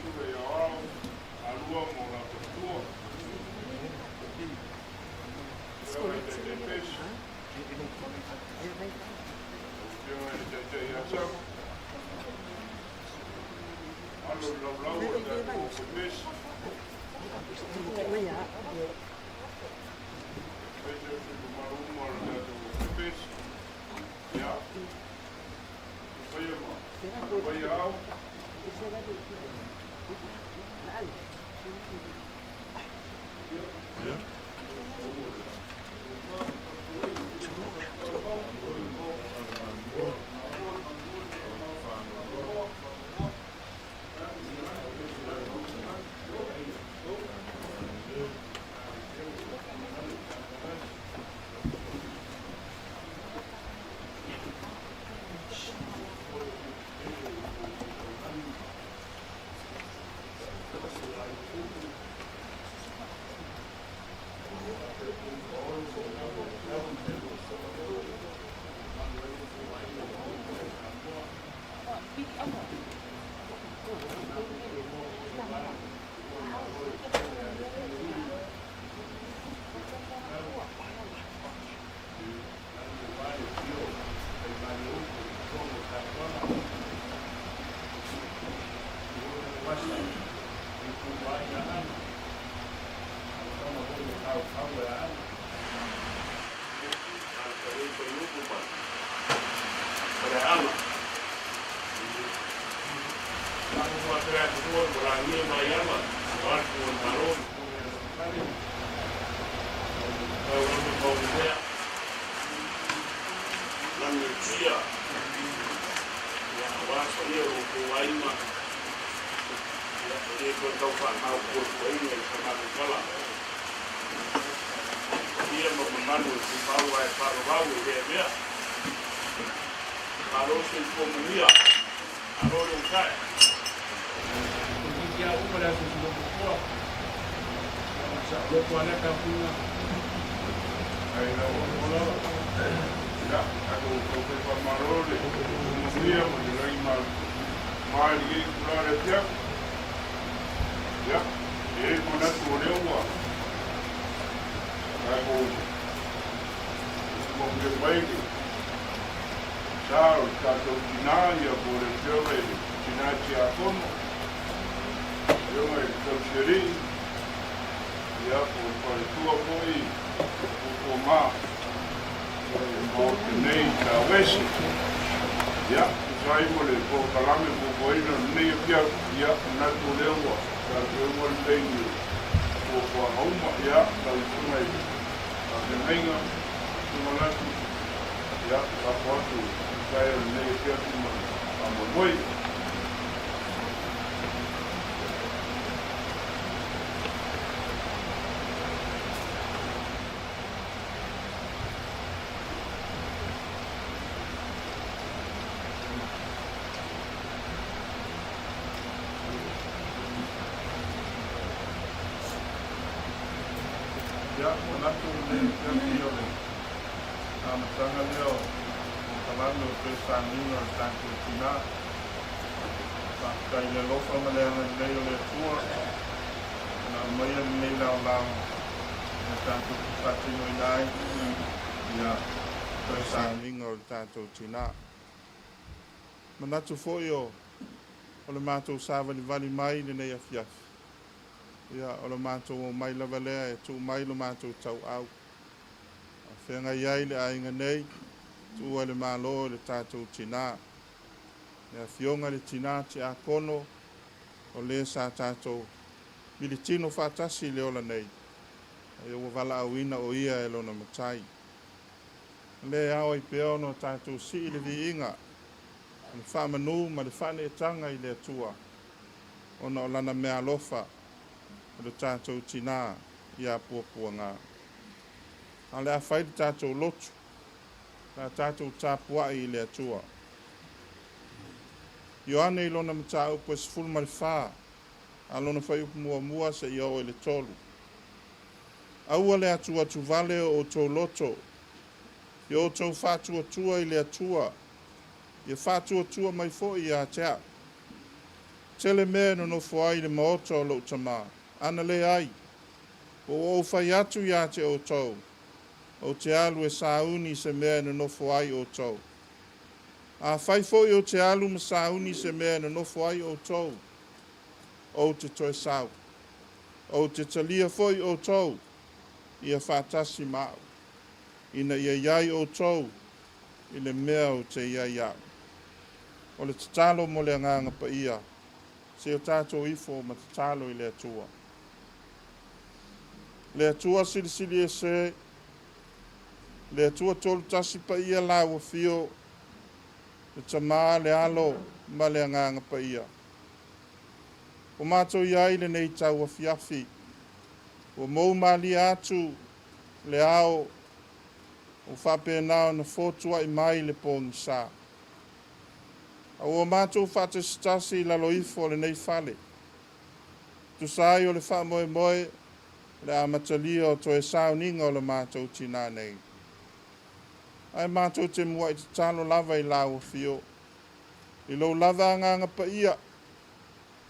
Susuga i Aoao, Alua ma o la faletua. Afioga i le Taitai Pesi, lau Afioga i le Taitai ia Samu, alo i le laulau o le tatou aufaiPesi, aemaise o sui usufono mamalu uma o le tatou aufaiPesi. Ia, paia ma paia au. Ia, tatou taufai faamalo le manuia ma le lagi malie i tulaga o le afiafi. Ia, e i ai le manatu o lea ua tatou manuia mai le sa o le tatou tina, ia po o le afioga i le tina tiakono, afioga i le tausialii, ia po o le faletua foi o Puapuaga i le Maota nei i Tauese. Ia, tusa ai ma le polokalame fuafuaina o lenei afiafi, ia, manatu o lea ua tatou uma le taimi o fuafuaga uma. Ia, lau Susuga i le Faafeagaiga, Susuga Latu, ia, lafo atu tusa ai o lenei afiafi ma le faamoemoe. Ia, manatu lenei afiafi o le amataga lea o polokalame o toe sauniga o le tatou tina. Faafetai i le alofa ma le agalelei o le Atua na aumaia lenei laolao ina tatou te faatinoina ai ia toe sauniga o le tatou tina. Manatu foi o o le matou savalivali mai i lenei afiafi, ia o le matou omai lava lea e tuu mai lo matou tauau. A feagai ai le aiga nei, tuua le Malo i le tatou tina. Le afioga i le tina tiakono, o le sa tatou militino faatasi i le ola nei, ae ua valaauina o ia e lona Matai. O lea e ao ai pea ona o tatou sii le viiga, o le faamanu ma le faaneetaga i le Atua, ona o lana meaalofa i lo tatou tina ia Puapuaga. A o le a fai le tatou lotu, le a tatou tapuai i le Atua. Ioane i lona mataupu e 14, a lona fuaiupu muamua seia oo i le 3. Aua le atuatuvale o outou loto, ia outou faatuatua i le Atua, ia faatuatua mai foi ia te au. Tele mea e nonofo ai i le maota o lou Tama, ana leai, ua ou fai atu ia te outou, ou te alu e sauni se mea e nonofo ai outou. Afai foi ou te alu ma sauni se mea e nonofo ai outou, ou te toe sau. Ou te talia foi outou ia faatasi ma au, ina ia i ai outou i le mea ou te i ai au. O le tatalo mo le Agaga Paia, se o tatou ifo ma tatalo i le Atua. Le Atua Silisili Ese, le Atua Tolutasi Paia Lau Afio, le Tama, le Alo ma le Agaga Paia. Ua matou i ai i lenei tauafiafi, ua mou malie atu le ao, ua faapena ona fotuai mai le pogisa. A ua matou faatasitasi i lalo ifo o lenei fale, tusa ai o le faamoemoe o le amatalia o toe sauniga o le matou tinā nei. Ae matou te muai tatalo lava i lau afio, i lou lava Agaga Paia,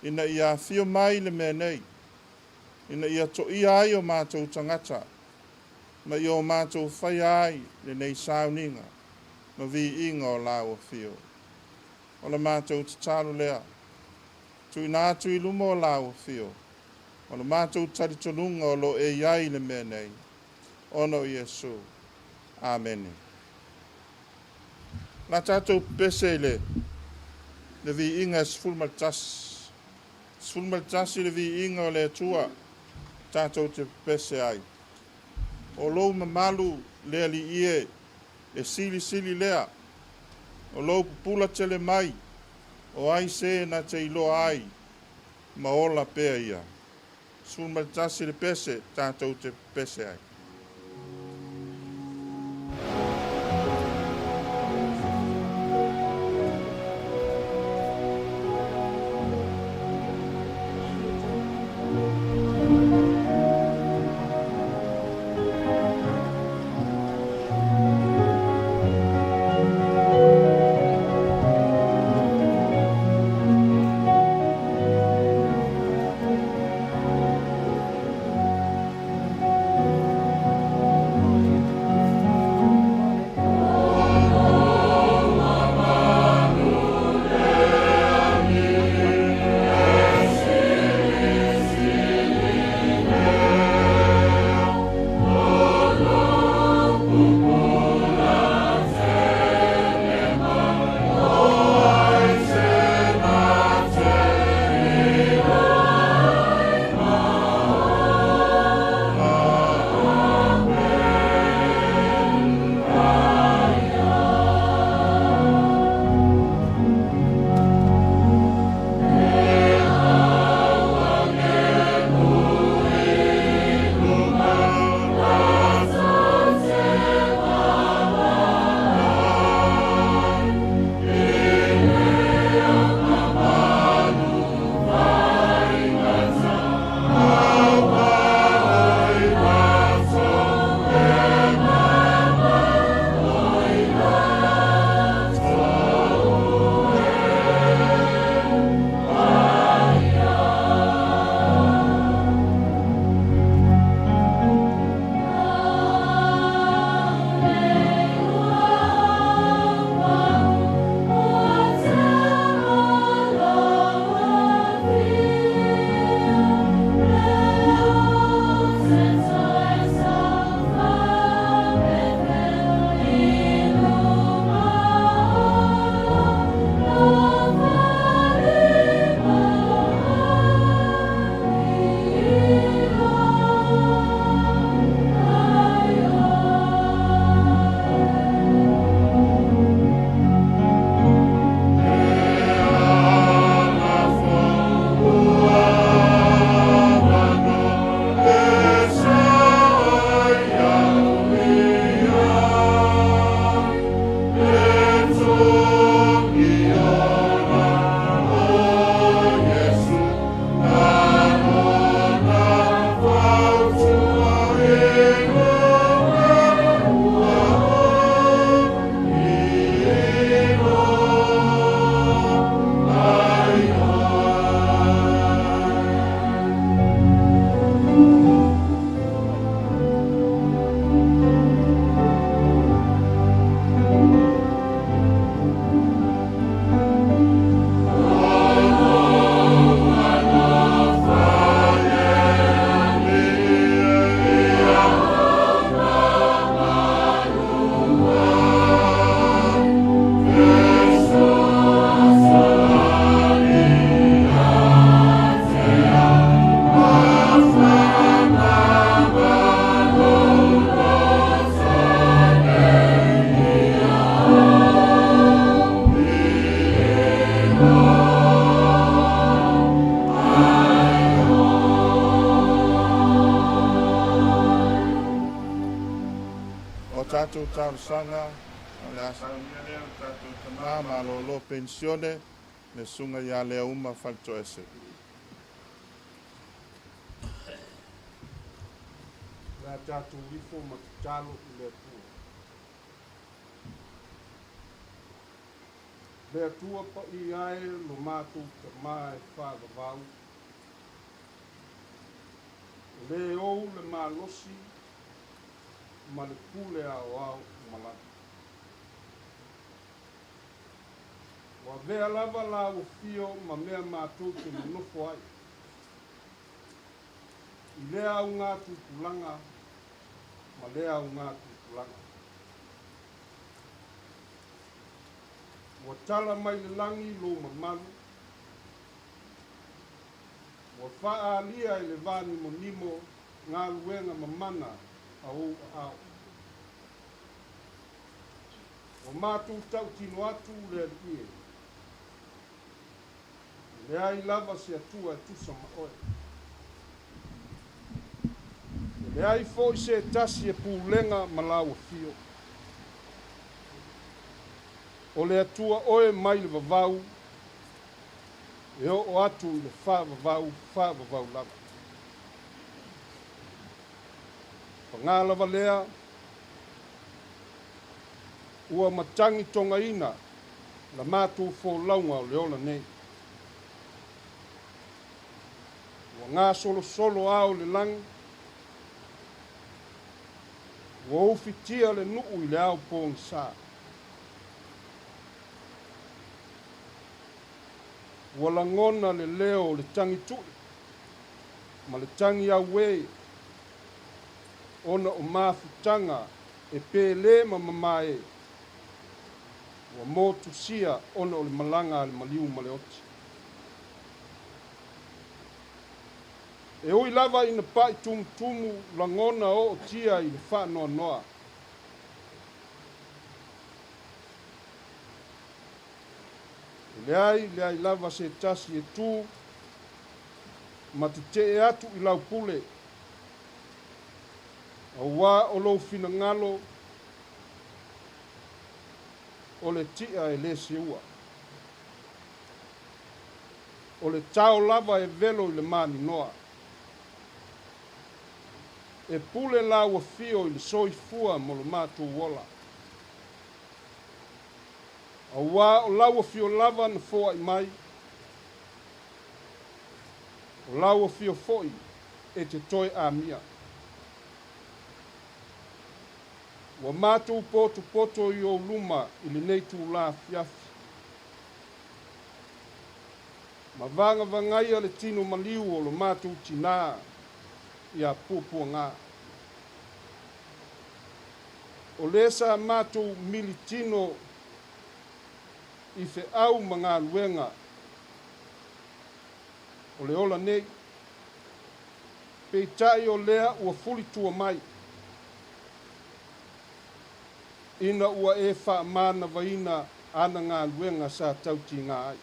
ina ia afio mai le mea nei, ina ia toia ai o matou tagata, ma ia o matou faia ai lenei sauniga ma viiga o lau afio. O le matou tatalo lea, tuuina atu i luma o lau afio, o le matou talitonuga o lo o e i ai i le mea nei, ona o Iesu. Amene. La tatou pepese i le viiga e 11. 11 le viiga o le Atua tatou te pepese ai. O lou mamalu le Alii e, e silisili lea, o lou pupula tele mai, o ai se na te iloa ai, ma ola pea ia. 11 le pese tatou te pepese ai. talosaga, o le a saunia lea o le tatou tamā malōlō penisione, le Susuga ia Leauma Faletoese. O le a tatou ifo ma tatalo i le Atua. Le Atua paia e lo matou Tamā e faavavau, o le ou le malosi ma le pule aoao uma lava. Ua avea lava lau afio ma mea matou te nonofo ai i lea auga tupulaga ma lea auga tupulaga. Ua tala mai le lagi lou mamalu, ua faaalia e le vanimonimo galuega mamana a ou aao. Ua matou tautino atu le Alii e, e leai lava se Atua e tusa ma oe. E leai foi se tasi e pulega ma lau afio. O le Atua oe mai le vavau, e oo atu i le faavavau, faavavau lava. Pagā lava lea, ua matagitogaina la matou folauga o le ola nei. Ua gasolosolo ao o le lagi, ua ufitia le nuu i le ao pogisa. Ua lagona le leo o le tagitu'i ma le tagiauē ona o mafutaga e pele ma mamae ua motusia ona o le malaga a le maliu ma le oti. E ui lava ina pa'i tumutumu lagona ootia i le faanoanoa, e leai leai lava se tasi e tū ma tetee atu i lau pule, auā o lou finagalo o le ti'a e lē seua. O le tao lava e velo i le maninoa. E pule lau afio i le soifua mo lo matou ola. Auā o lau afio lava na foa'i mai, o lau afio foi e te toe amia. Ua matou potopoto i ou luma i lenei itulā afiafi, ma vagavagaia le tino maliu o lo matou tinā ia Puapuagā. O lē sa matou militino i feau ma galuega o le ola nei, peitai o lea ua fulitua mai, ina ua e faamanavaina ana galuega sa tautigā ai.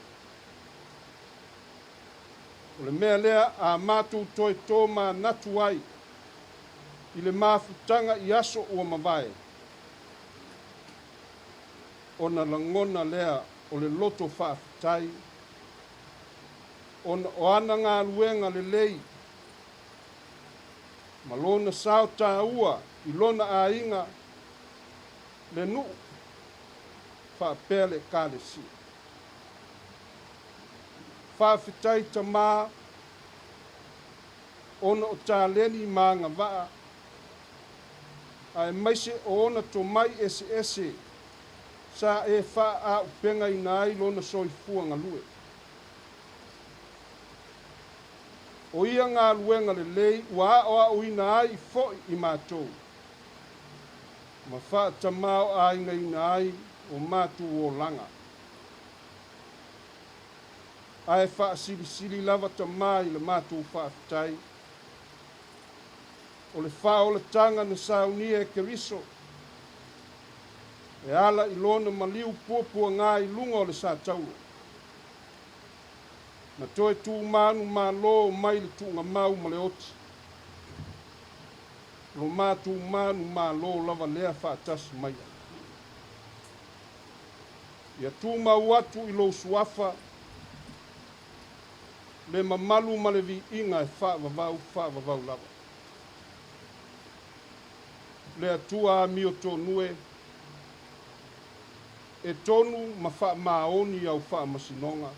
O le mea lea a matou toe tomanatu ai i le mafutaga i aso ua mavae, ona lagona lea o le loto faafetai ona o ana galuega lelei ma lona sao tāua i lona aiga, le nuu faapea le Ekalesia. Faafetai Tamā ona o taleni ma agavaa aemaise o ona tomai eseese sa e faaaupegaina ai lona soifua galue. O ia galuega lelei ua aoaoina ai foi i matou ma faatamaoaigaina ai o matou olaga. Ae faasilisili lava Tamā i le matou faafetai, o le faaolataga na saunia e Keriso e ala i lona maliu puapuagā i luga o le satauro, na toe tumanumalo mai le tuugamau ma le oti. Lo matou manumalo lava lea faatasi ma ia. Ia tumau atu i lou suafa le mamalu ma le viiga e faavavau faavavau lava. Le Atua amiotonu e, e tonu ma faamaoni au faamasinoga,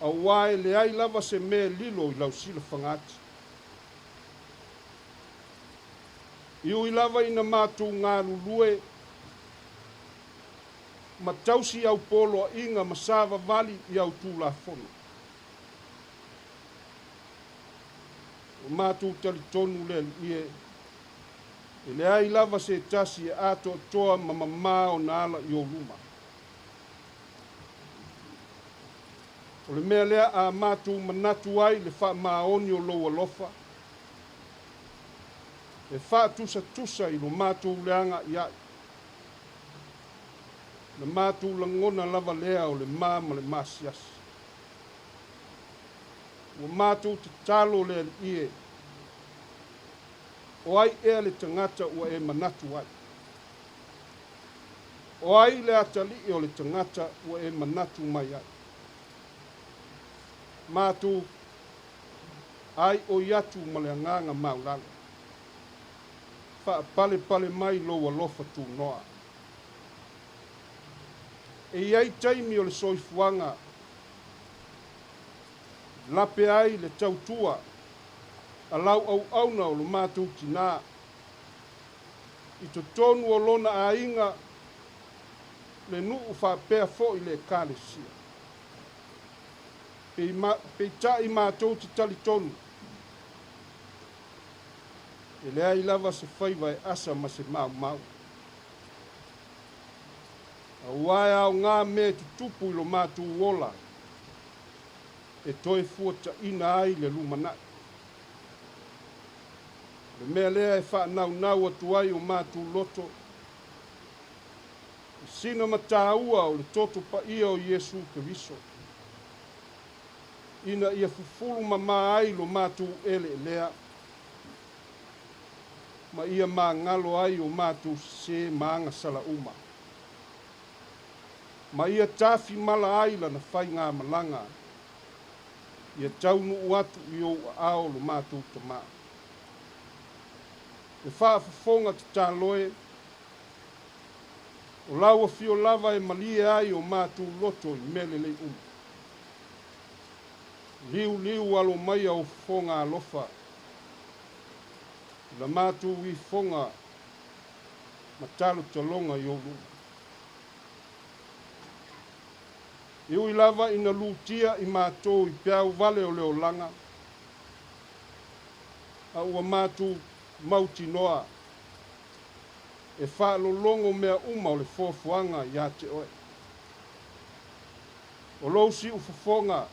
auā e leai lava se mea e lilo i lau silafagaati. E ui lava ina matou galulue ma tausi au poloaiga ma savavali i au Tulafono, ua matou talitonu le Alii e, e leai lava se tasi e atoatoa ma mamā ona ala i ou luma. O le mea lea a matou manatu ai i le faamaoni o lou alofa, e faatusatusa i lo matou leaga'ia'i, na matou lagona lava lea o le ma ma le masiasi. Ua matou tatalo le Alii e, o ai ea le tagata ua e manatu ai? O ai le atalii o le tagata ua e manatu mai ai? Matou aioi atu ma le agaga maulalo. Faapalepale mai lou alofa tunoa. E i ai taimi o le soifuaga lape ai le tautua a lau auauna o lo matou tinā i totonu o lona aiga, le nuu faapea foi le Ekalesia. Peitai matou te talitonu, e leai lava se faiva e asa ma se maumau. Auā e aogā mea e tutupu i lo matou ola e toe fuataina ai le lumanai. O le mea lea e faanaunau atu ai o matou loto i sina mataua o le toto paia o Iesu Keriso, ina ia fufulu mamā ai lo matou eleelea, ma ia magalo ai o matou sesē ma agasala uma, ma ia tafimala ai lana faigamalaga ia taunuu atu i ou aao lo matou Tamā. Le faafofoga tatalo e, o lau afio lava e malie ai o matou loto i mea lelei uma. Liuliu alo maia ou fofoga alofa i la matou ifoga ma talotaloga i ou luma. E ui lava ina lutia i matou i peau vale o le olaga, a ua matou mautinoa e faalologo mea uma o le foafoaga iā te oe. O lou siufofoga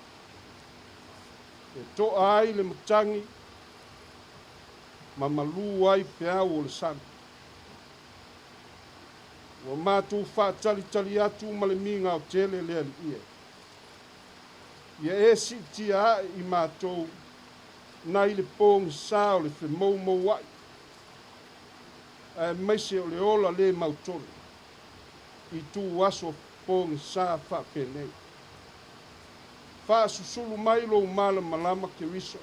e toa ai le matagi ma malū ai peau o le sami. Ua matou faatalitali atu ma le migao tele le Alii e, ia e siitia ae i matou nai le pogisā o le femoumoua'i aemaise o le ola lē mautonu i ituaso pogisā faapenei. Faasusulu mai lou malamalama Keriso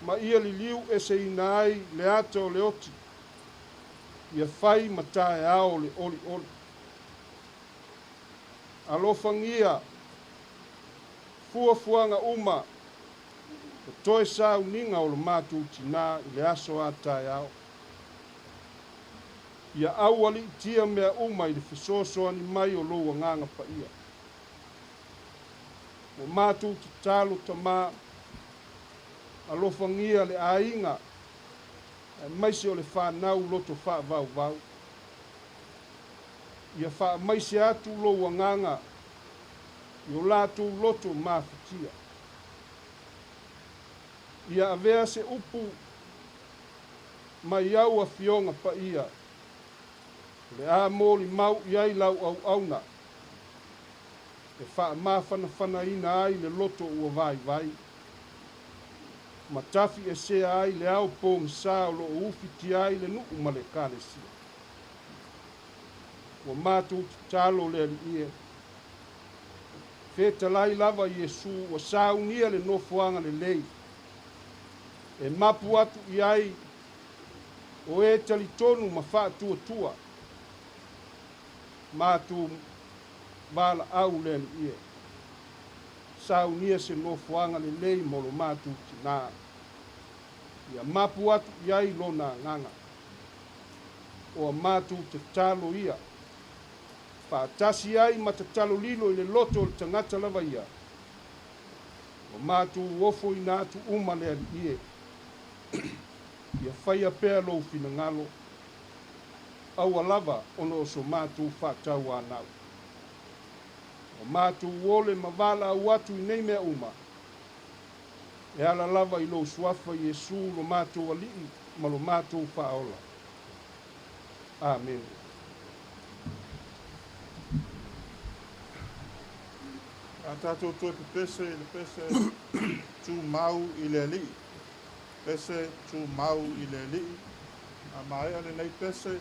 ma ia liliu eseina ai le ata o le oti ia fai ma taeao o le olioli. Alofagia fuafuaga uma o toe sauniga o lo matou tinā i le aso a taeao. Ia aualiitia mea uma i le fesoasoani mai o lou Agaga Paia. Ua matou tatalo Tamā, alofagia le aiga aemaise o le fanau loto faavauvau. Ia faamaise atu lou Agaga i o latou loto mafatia. Ia avea se upu mai au Afioga Paia o le a molimau i ai lau auauna e faamafanafanaina ai le loto ua vaivai ma tafiesea ai le ao pogisā o loo ufitia ai le nuu ma le Ekalesia. Ua matou tatalo le Alii e. Fetalai lava Iesu ua saunia le nofoaga lelei e mapu atu i ai o e talitonu ma faatuatua. Matou valaau le Alii e. Saunia se nofoaga lelei mo lo matou tinā. Ia mapu atu i ai Lona Agaga. O a matou tatalo ia, faatasi ai ma tatalo lilo i le loto o le tagata lava ia, ua matou ofoina atu uma le Alii e, ia faia pea Lou finagalo, aua lava ona o so matou faatauanau. Ua matou ole ma valaau atu i nei mea uma, E ala lava i lou Suafa Iesu lo matou Alii ma lo matou Faaola. Amene. A tatou toe pepese i le pese Tumau i le Alii. Pese Tumau i le Alii. A maea lenei pese,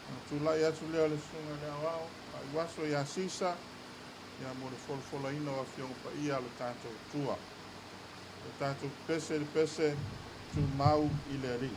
ona tulai atu lea o le Susuga i le Aoao Faaiuaso ia Sisa, ia mo le folafolaina o Afioga Paia a lo tatou Atua. O tatou pepese i le pese Tumau i le Alii.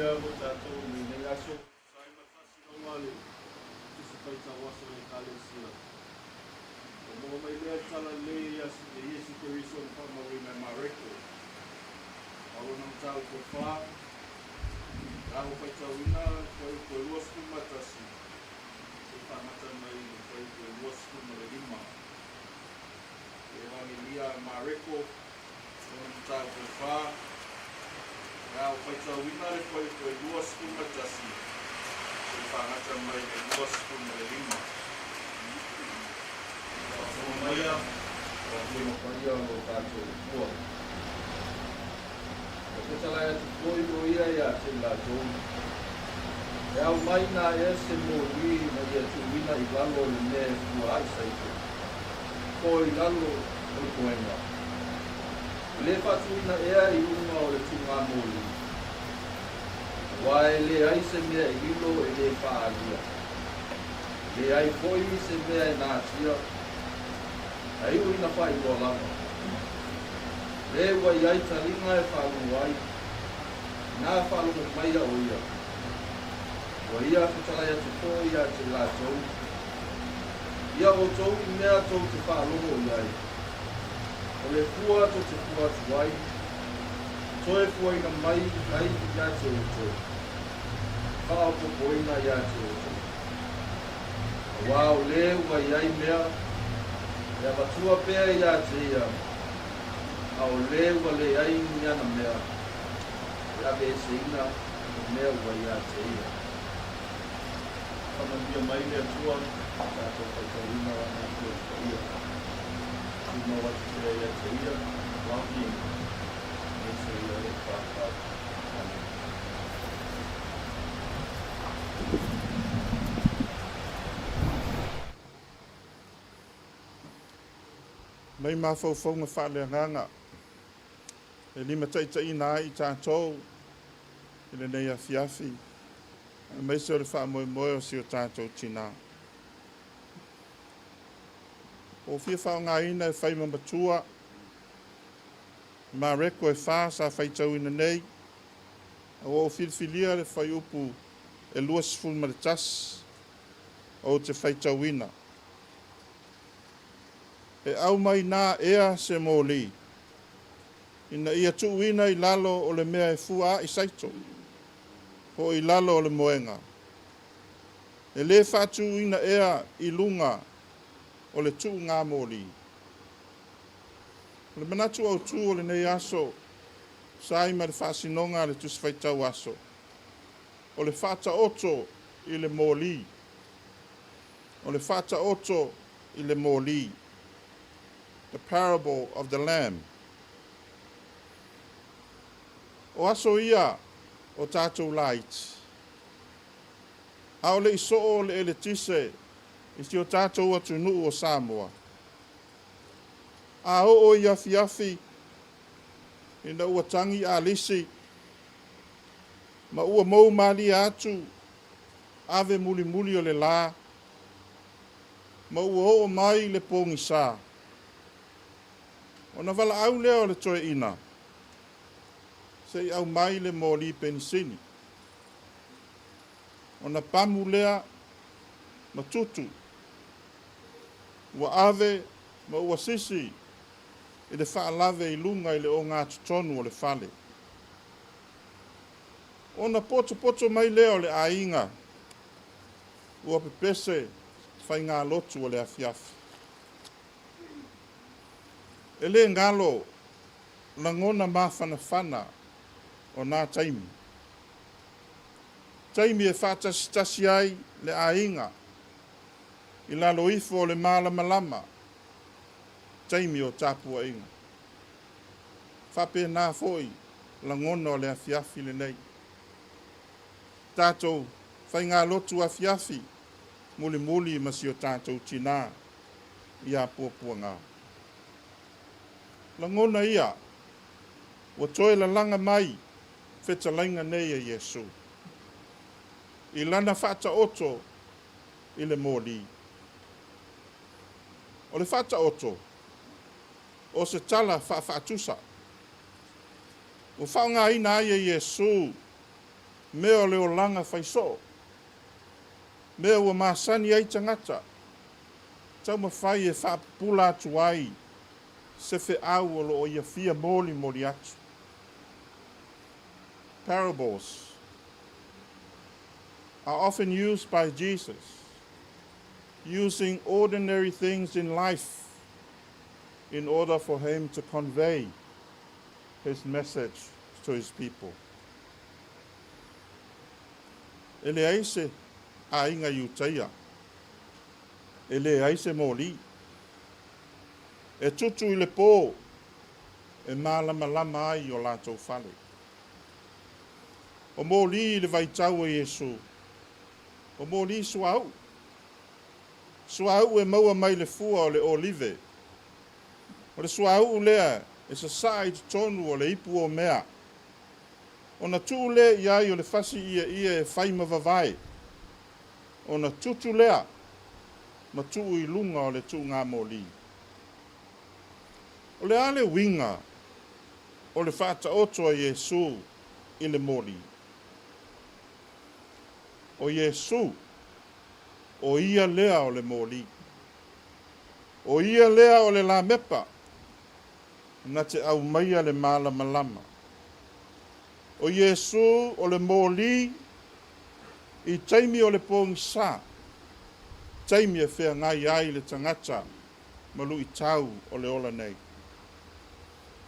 lea mo tatou i lenei aso. Sa ai ma le faasinoga a le Tusi Faitau Aso a le Ekalesia. Ua maua mai lea le tala lelei e Iesu Keriso na faamauina e Mareko. A o lona mataupu e fa, o le a ou faitauina le fuaiupu e 21 seia faagata mai i le fuaiupu e 25. Le Evagelia a Mareko, lona mataupu e fa, o le a ou faitauina le fuaiupu e 21 seia faagata mai i le 25. Faafofoga maia, o Afioga Paia o lo tatou Atua. Ua fetalai atu foi o ia ia te i latou, E aumai na ea se moli ina ia tuuina i lalo o le mea e fua ai saito, po i lalo o le koena. E le faatuina ea i luga o le tūgāmoli, aua e leai se mea e lilo e le faaalia, e leai foi se mea e natia, a iu ina faailoa lava. Le ua i ai taliga e faalogo ai, inā faalogo maia o ia. Ua ia fetalai atu foi ia te i latou, Ia outou i mea tou te faalogo i ai. O le fua tou te fua atu ai, toe fuaina mai ai ia te outou, faaopoopoina ia te outou. Aua o le ua i ai mea, e avatua pea ia te ia, a o le ua leai ni ana mea, e aveeseina le mea ua ia te ia. Faamanuia mai le Atua i tatou faitauina o ana Afioga Paia. Tumau atu pea ia te ia, Lagi, aemaise ia e Papa. Amene. Mai mafaufauga faaleagaga e limataitaiina ai i tatou i lenei afiafi, aemaise o le faamoemoe o si o tatou tinā. Ua ou fia faaaogaina e fai ma matua Mareko e fa sa faitauina nei, a ua ou filifilia le fuaiupu e 21 ou te faitauina. E aumai nā ea se moli, ina ia tuuina i lalo o le mea e fua a'i saito, po o i lalo o le moega. E lē faatuina ea i luga o le tuuga moli. O le manatu autū o lenei aso, sa ai ma le faasinoga a le Tusi Faitau Aso, o le faataoto i le moli. O le faataoto i le moli. The Parable of the Lamb. O aso ia o tatou laiti, a o le i soo le eletise i si o tatou atunuu o Samoa. A oo i afiafi ina ua tagi alisi ma ua mou malie atu ave mulimuli o le la ma ua oo mai le pogisa, ona valaau lea o le toeaina se i aumai le moli penisini. Ona pamu lea ma tutu ua ave ma ua sisi i le faalave i luga i le ogatotonu o le fale. Ona potopoto mai lea o le aiga ua pepese faigalotu o le afiafi. E le galo lagona mafanafana o nā taimi. Taimi e faatasitasi ai le aiga i lalo ifo o le malamalama, taimi o tapuaiga. Faapena foi lagona o le afiafi lenei. Tatou faigalotu afiafi mulimuli ma si o tatou tinā ia Puapuaga. Lagona ia ua toe lalaga mai fetalaiga nei a Iesu i lana faataoto i le moli. O le faataoto, o se tala faafaatusa ua faaaogaina ai e Iesu. Mea o le olaga fai soo, mea ua masani ai tagata, taumafai e faapupula atu ai se feau o lo o ia fia molimoli atu. Parables are often used by Jesus, using ordinary things in life in order for him to convey his message to his people. E leai se aiga Iutaia e leai se moli. E tutu i le po e malamalama ai o latou fale. O moli i le vaitau o Iesu, o moli suauu. Suauu e maua mai le fua o le olive. O le suauu lea e sasaa i totonu o le ipu o mea. Ona tuu lea i ai o le fasi ieie e fai ma vavae. Ona tutu lea ma tuu i luga o le tuugamoli. O le a le uiga o le faataoto a Iesu i le moli? O Iesu, o ia lea o le moli. O ia lea o le lamepa na te aumaia le malamalama. O Iesu o le moli i taimi o le pogisa, taimi e feagai ai le tagata ma luitau o le ola nei.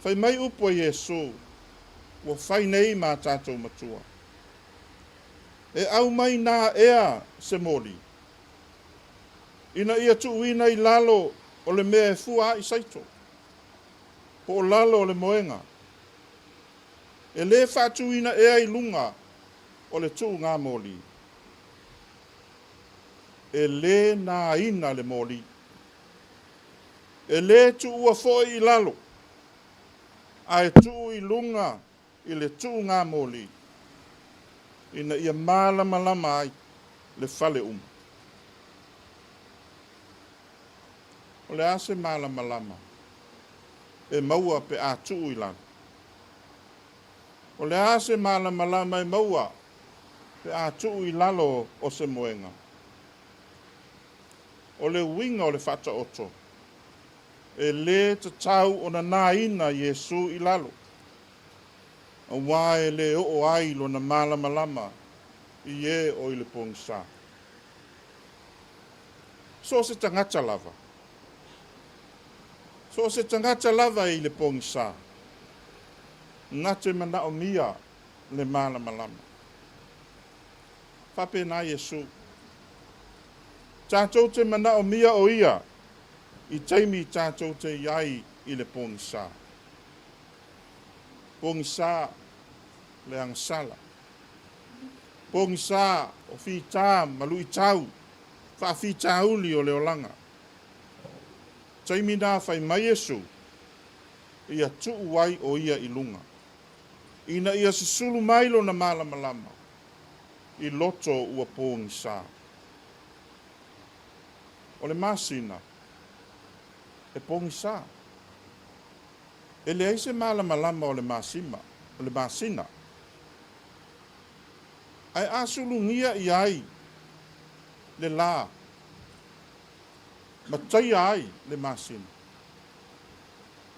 Fai mai upu a Iesu, ua fai nei ma tatou matua. E aumai na ea se moli, ina ia tuuina i lalo o le mea e fua ai saito, po o lalo o le moega. E le faatuina ea i luga o le tuugamoli. E le naina le moli. E le tuua foi i lalo, ae tuu i luga i le tuugamoli, ina ia malamalama ai le fale uma. O le a se malamalama e maua pe a tuu i lalo? O le a se malamalama e maua pe a tuu i lalo o se moega? O le uiga o le faataoto, e le tatau ona naina Iesu i lalo, aua e le oo ai lona malamalama i e o i le pogisa. So o se tagata lava. So o se tagata lava i le pogisa. Na te manaomia le malamalama. Faapena Iesu. Tatou te manaomia o ia i taimi tatou te i ai i le pogisa. Pogisa le agasala. Pogisa o fita ma luitau, faafitauli o le olaga. Taimi na fai mai Iesu, ia tuu ai o ia i luga. Ina ia susulu mai lona malamalama i loto ua pogisa. O le masina e pogisa. E leai se malamalama o le masima, o le masina. Ae a sulugia i ai le la, ma taia ai le masina,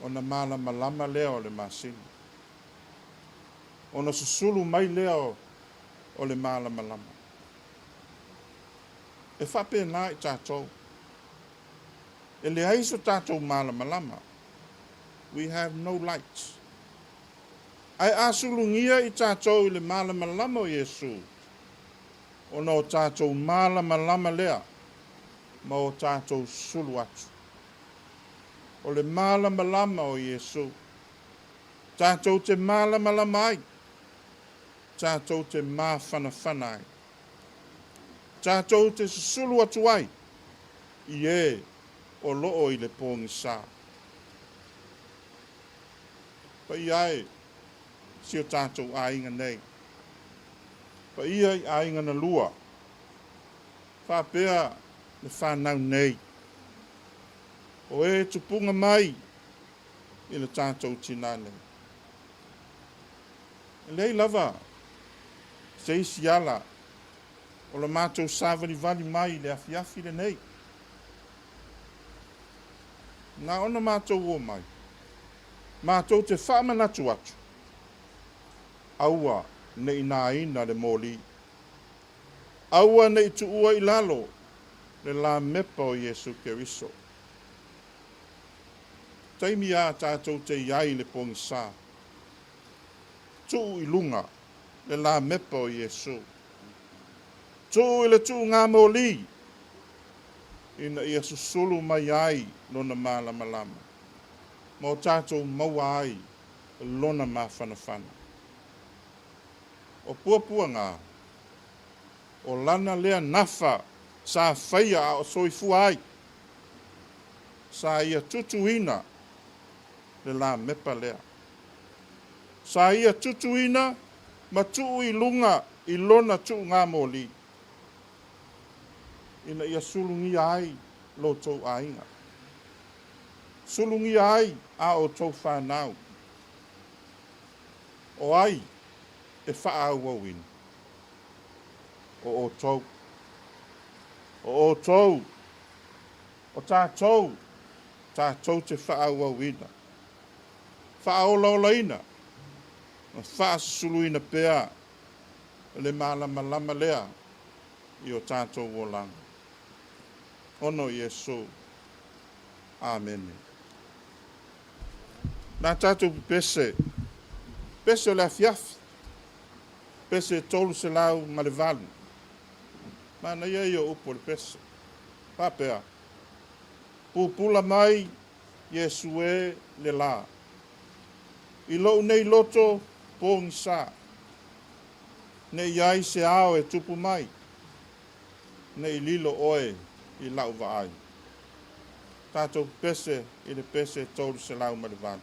ona malamalama lea o le masina. Ona susulu mai lea o le malamalama. E faapena i tatou. E leai so tatou malamalama. We have no light. Ae a sulugia i tatou i le malamalama o Iesu, ona o tatou malamalama lea ma o tatou sulu atu. O le malamalama o Iesu, tatou te malamalama ai, tatou te mafanafana ai, tatou te susulu atu ai i e o loo i le pogisa. Paia e si o tatou aiga nei. Paia i aiga na lua. Faapea le whanau nei. O e tupunga mai i le tatou tinā nei. E leai lava Se isi ala o le matou savalivali mai i le afiafi lenei. Na ona matou omai, matou te faamanatu atu, aua ne i nāina le moli. Aua ne i tuua i lalo le lamepa o Iesu Keriso. Taimi a tatou te i ai i le pogisa, tuu i luga le lamepa o Iesu. Tuu i le tuuga moli ina ia susulu mai ai Lona malamalama ma o tatou maua ai Lona mafanafana. O puapuaga, o Lana lea nafa sa faia a o soifua ai, sa Ia tutuina le lamepa lea. Sa Ia tutuina ma tuu i luga i Lona tuugamoli, ina ia sulugia ai lo outou aiga, sulugia ai a outou fanau. O ai e faaauauina? O outou. O outou, o tatou, tatou te faaauauina, faaolaolaina ma faasusuluina pea le malamalama lea i o tatou olaga. Ona o Iesu. Amene. Na tatou pepese, pese o le afiafi, pese 308. Manaia ia o upu o le pese. Faapea, pupula mai Iesu e le la. I lou nei loto pogisa, ne i ai se ao e tupu mai, ne i lilo oe i lau vaai. Tatou pepese i le pese 308.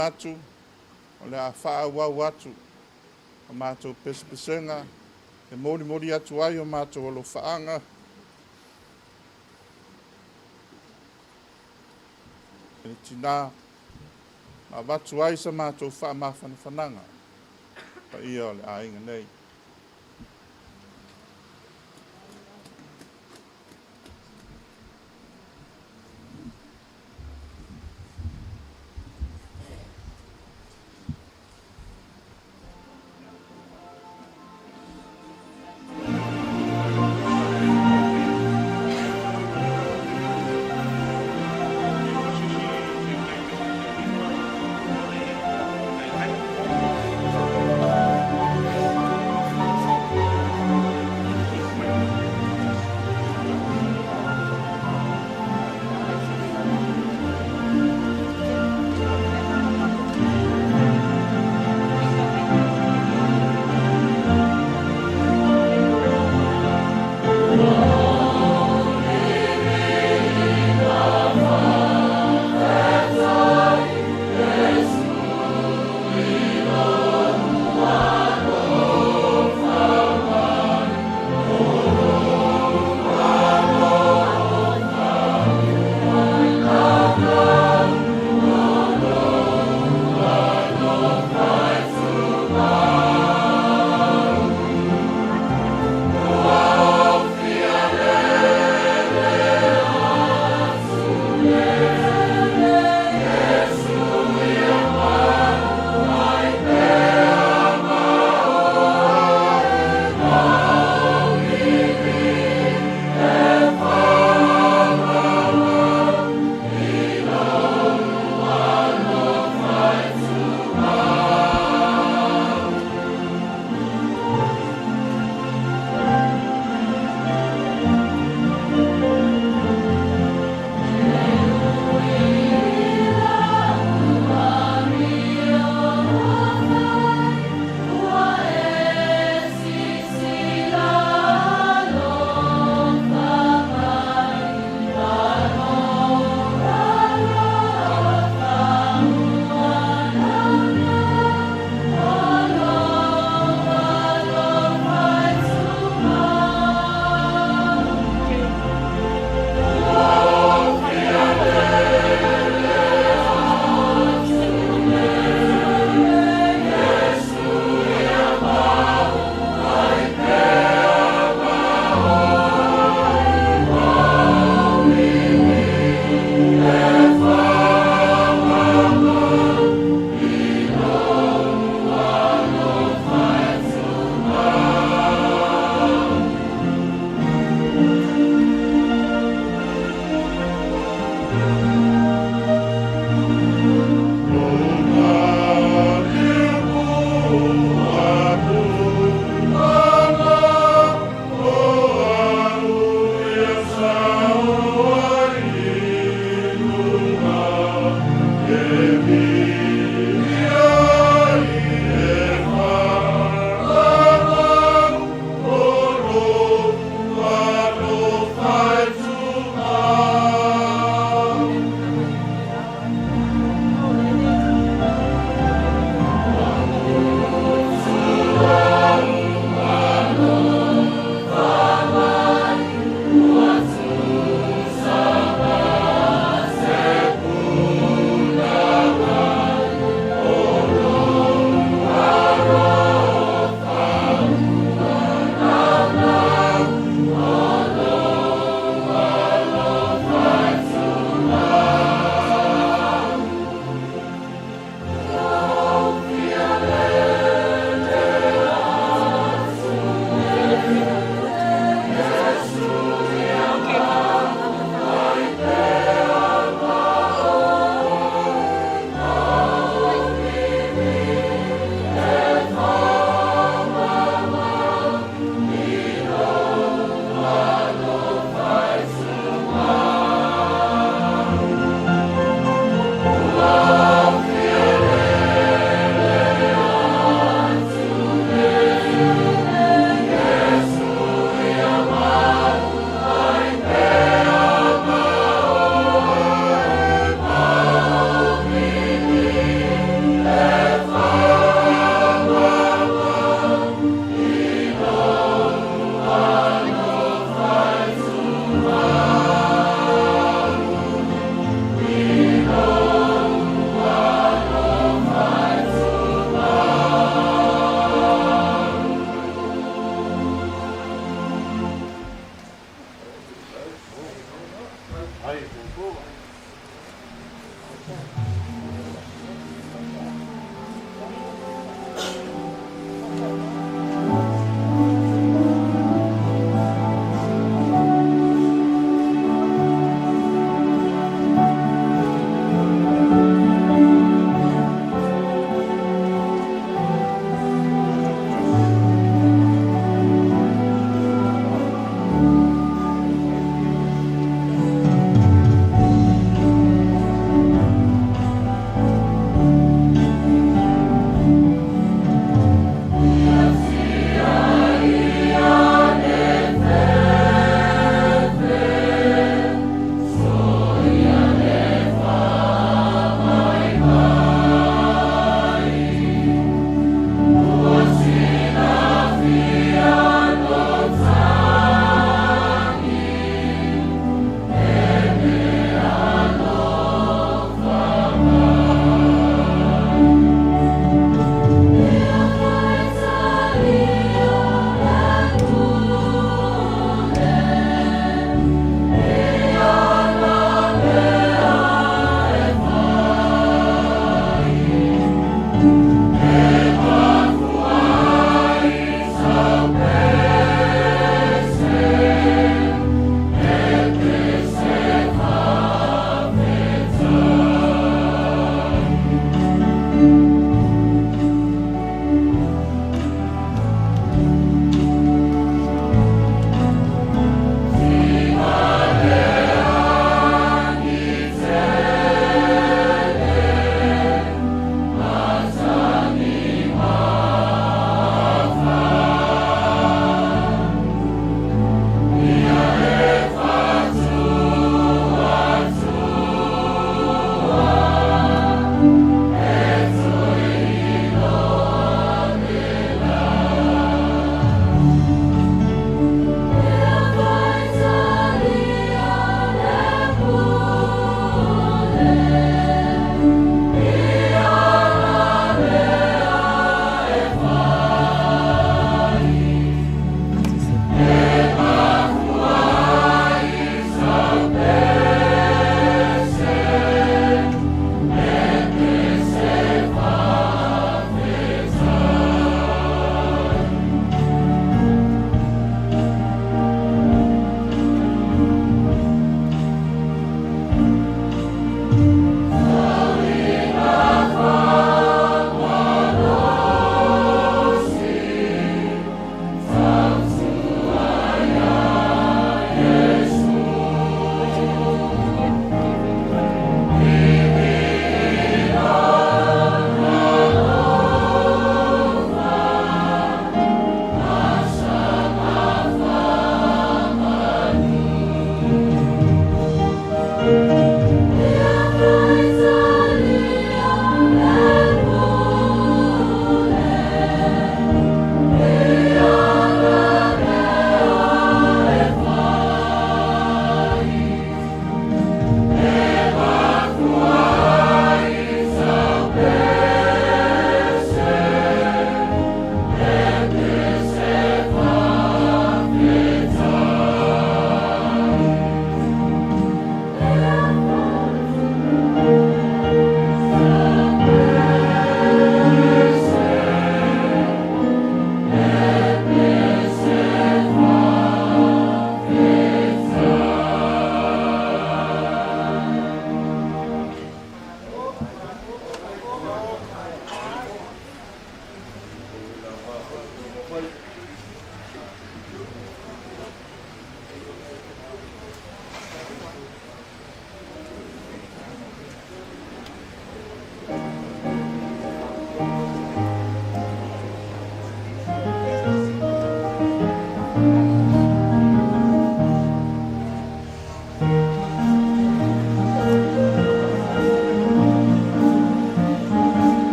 manatu o le a faaauau atu a matou pesepesega e molimoli atu ai o matou alofaaga i le tinā ma avatu ai sa matou faamafanafanaga paia o le aiga nei.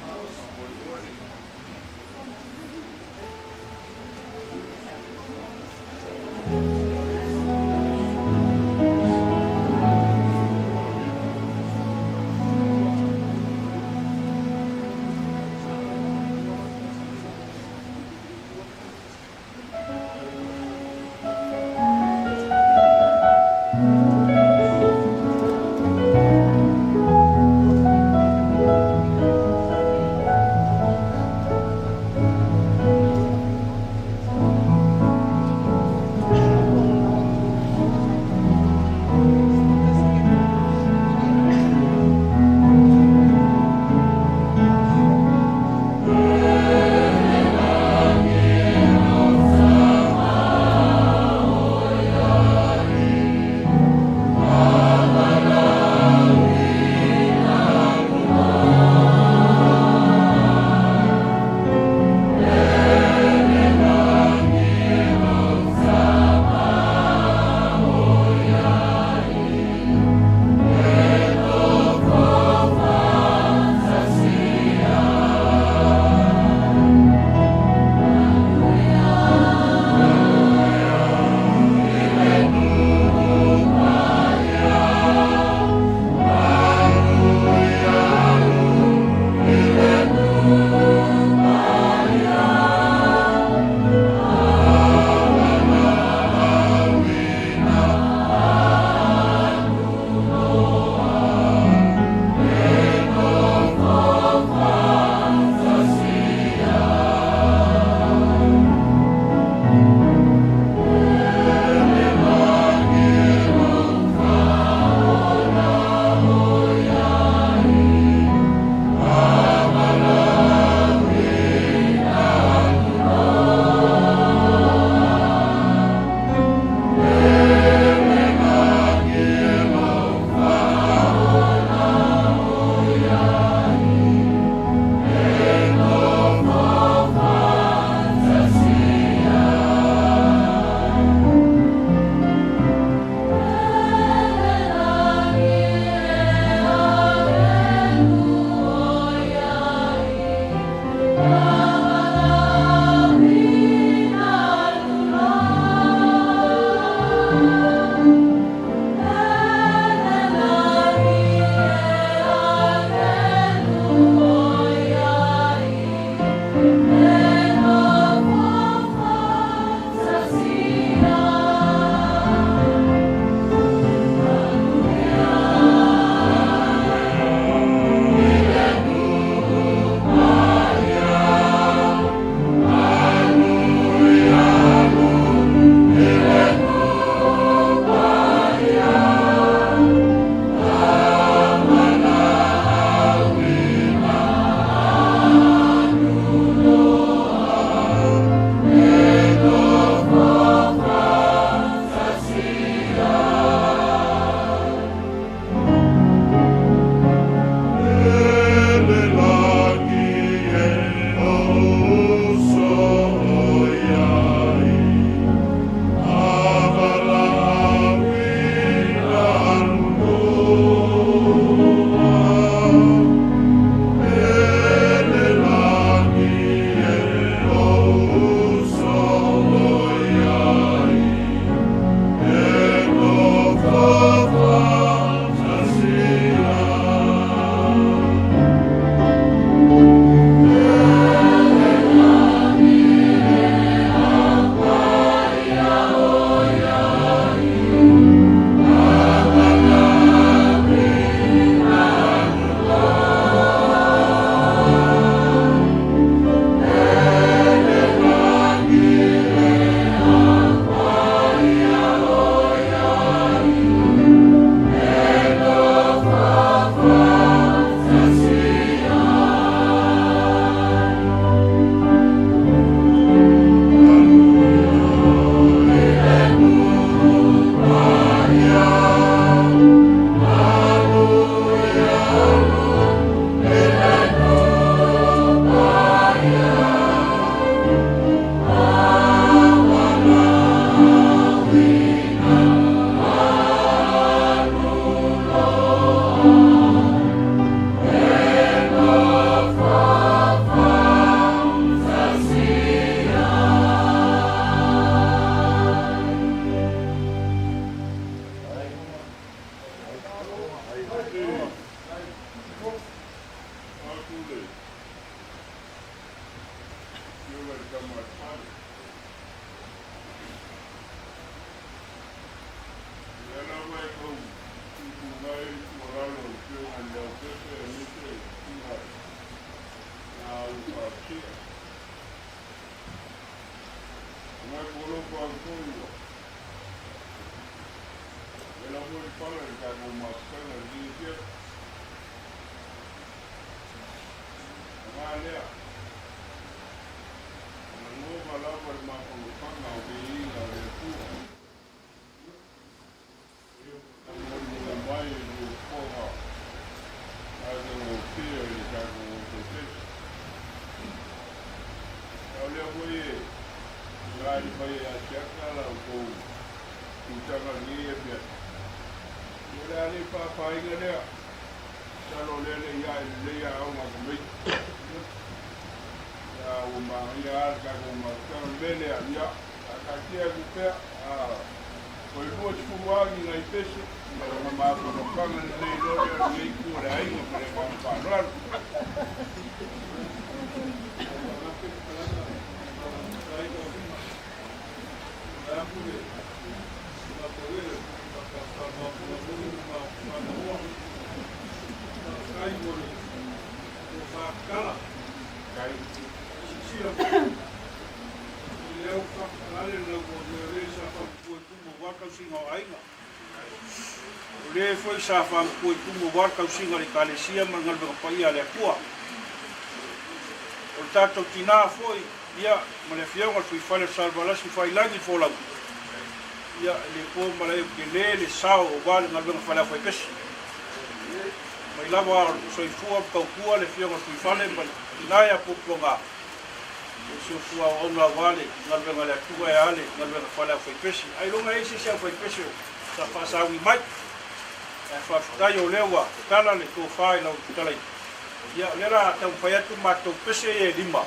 Faamolemole. le Afioga i le Tama a le Fale. O lea lava e tau tuutuu mai le tuualalo a le Afioga i le Leaupepe aemaise le Susuga ia Aufaausia. Manatu o lou au foi ua vela foi le pala i le tatou mafutaga i lenei afiafi. Paga lea, e lagona lava le mafaufauga o viiga o le Atua. E molimoli mai i le ufoga matagofie i le tatou ofepesi. A o lea foi e vaai mai ia Siaka la outou tutaga i lenei afiafi, ia o le a le faapaina lea, masalo o lea le i ae lelei aoga a tamaiti. Ia ua manaia lava le tatou mafutaga. O le mea lea, ia, faataatia atu pea, a toe 20 lava ni nai pese, ia ona mafaufauga lelei loa lea o lenei itu o le aiga ma le agaga faaaloalo. O le foi sa faamutua i tumu aua le tausiga o le Ekalesia ma le galuega paia a le Atua. O le tatou tina foi, ia, ma le Afioga i le Fuifale o Salevalasi Faiilagi Folau, ia, e le po malae tele le sao aua le galuega faleaufaipese. Mai lava o soifua ma tautua le Afioga i le Fuifale ma le tina ia Puapuaga, o si ofua auauna aua le galuega a le Atua e a le galuega faleaufaipese. Ailoga e i ai se isi aufaipese o sa faasauni mai. Ae faafetai o lea ua tala le tofa i lau fetalaiga. Ia, o lea la a taumafai atu matou pese ia e lima,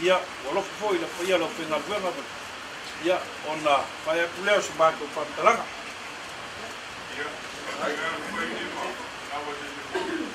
ia, ua alofa foi i le paia o le aufaigaluega ma le, ia, ona fai atu lea o se matou faamatalaga. Ia, faapena le fai lima, lava se sefulu.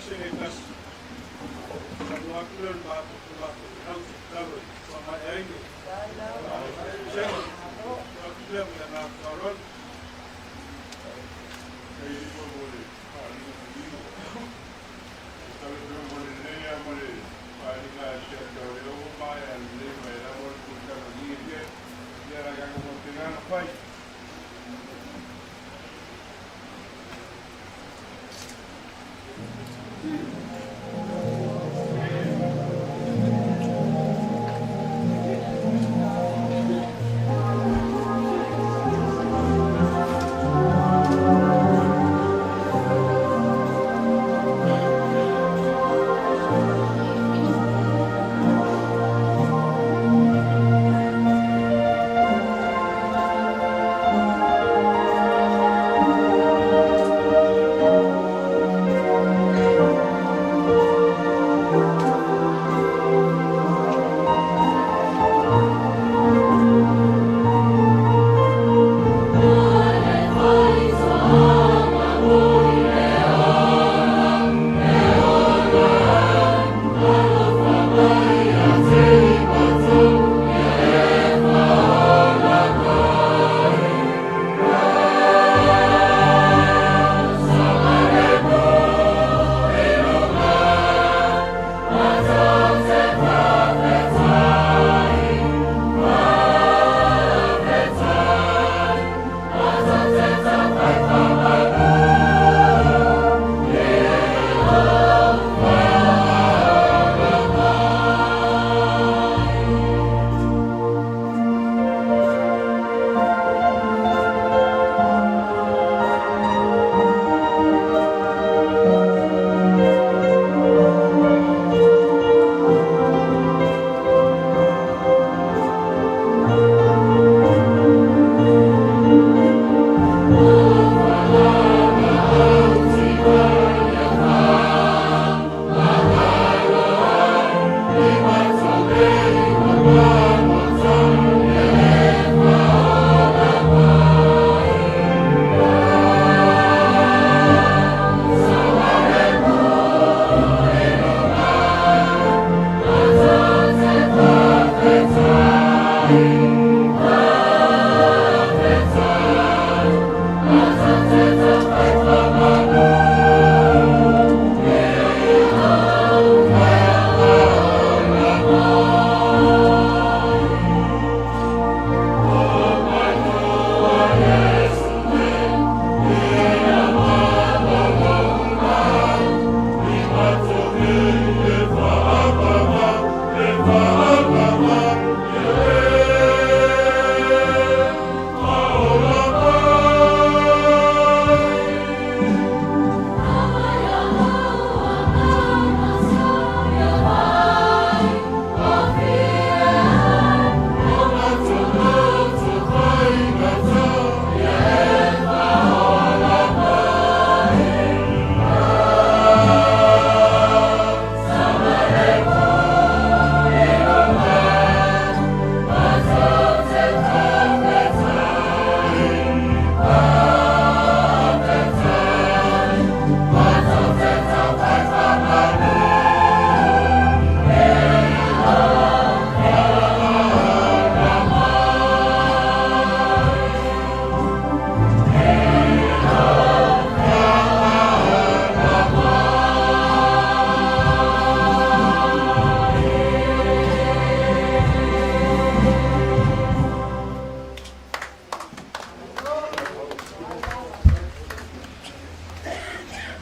ese le tasi. Talanoa atu lea o le matou feau i se tatalo e faamaea ai le pesega. Tuu atu lea ma le agaga faaaloalo. Faafetai foi mo le faaaliga manino. E talanoa mo lenei lava ma le faaaliga a si ata o lea ua maea lelei mai lava le fonotaga ia ia la tatou faapena ona fai.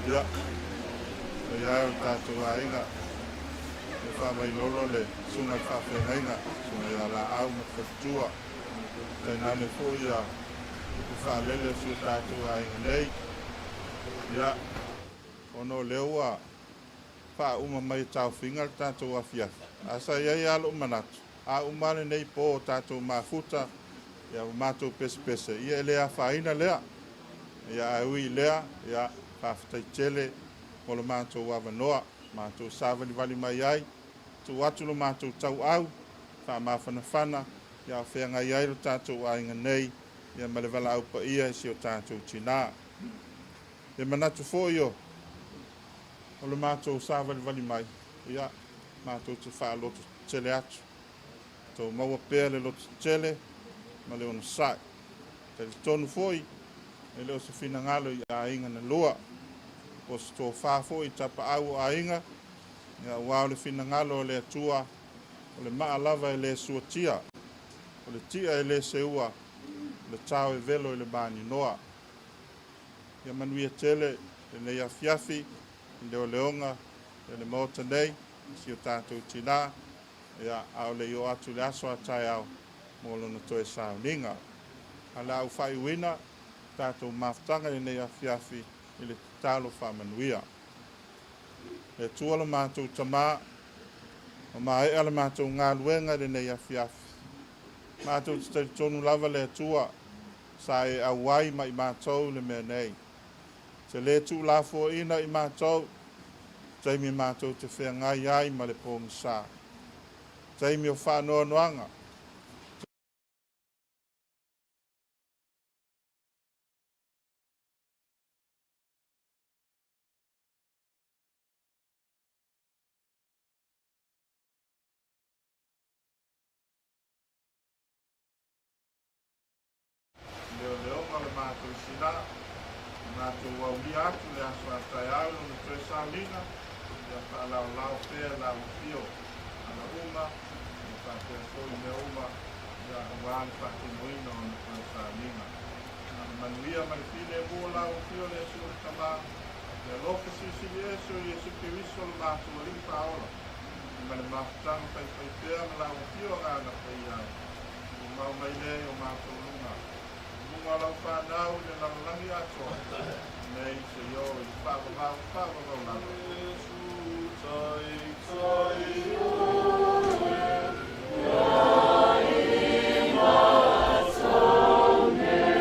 Ia, e ai o le tatou aiga, e faamailolo le susuga i le faafeagaiga, susuga ia Laau ma le Faletua, tainane foi ia le faalele o si o tatou aiga nei. Ia, ona o lea ua faauma mai e taofiga le tatou afiafi, ae sa i ai lava lou manatu, a uma lenei po o tatou mafuta, ia ma matou pesepese, ia e le afaina lea. Ia ae ui i lea, ia faafetai tele mo lo matou avanoa, matou savalivali mai ai, tuu atu lo matou tauau, faamafanafana, ia o feagai ai lo tatou aiga nei, ia ma le valaau paia i si o tatou tinā. E manatu foi o. O le matou savalivali mai, ia, matou te faalototele atu. Tou maua pea le lototele ma le onosai. Talitonu foi, e le o se finagalo i aiga na lua, po o se tofa foi i tapaau o aiga, ia, aua o le finagalo o le Atua, o le maa lava e le suatia, o le tia e le seua, o le tao e velo i le maninoa. Ia manuia tele lenei afiafi i leoleoga o le Maota nei, i si o tatou tinā, ia, a o le i oo atu i le aso a taeao mo lona toe sauniga. Ae o le a ou faaiuina tatou mafutaga i lenei afiafi i le tatalo faamanuia. Le Atua lo matou Tamā, ua maea le matou galuega i lenei afiafi. Matou te talitonu lava le Atua, sa e auai ma i matou i le mea nei. E te le tuulafoaina i matou, taimi matou te feagai ai ma le pogisa. Taimi o faanoanoaga, leoleoga o le matou sila, i matou aulia atu le aso a taeao i lona toe sauniga, ia faalaolao pea lau afio ala uma, ia faapea foi mea uma, ia aua le faatinoina o lona toe sauniga. A le manuia ma le filemu o lau afio le Atua le Tama, le alofa silisili ese o Iesu Keriso lo matou Alii Faaola, ma le mafutaga faifaipea ma lau afio Agaga Paia, tumau mai lea i o matou luga, i luga o lau fanau i le lalolagi atoa, nei seia oo i le faavavau faavavau lava. Iesu taitai oe, ia i matou nei,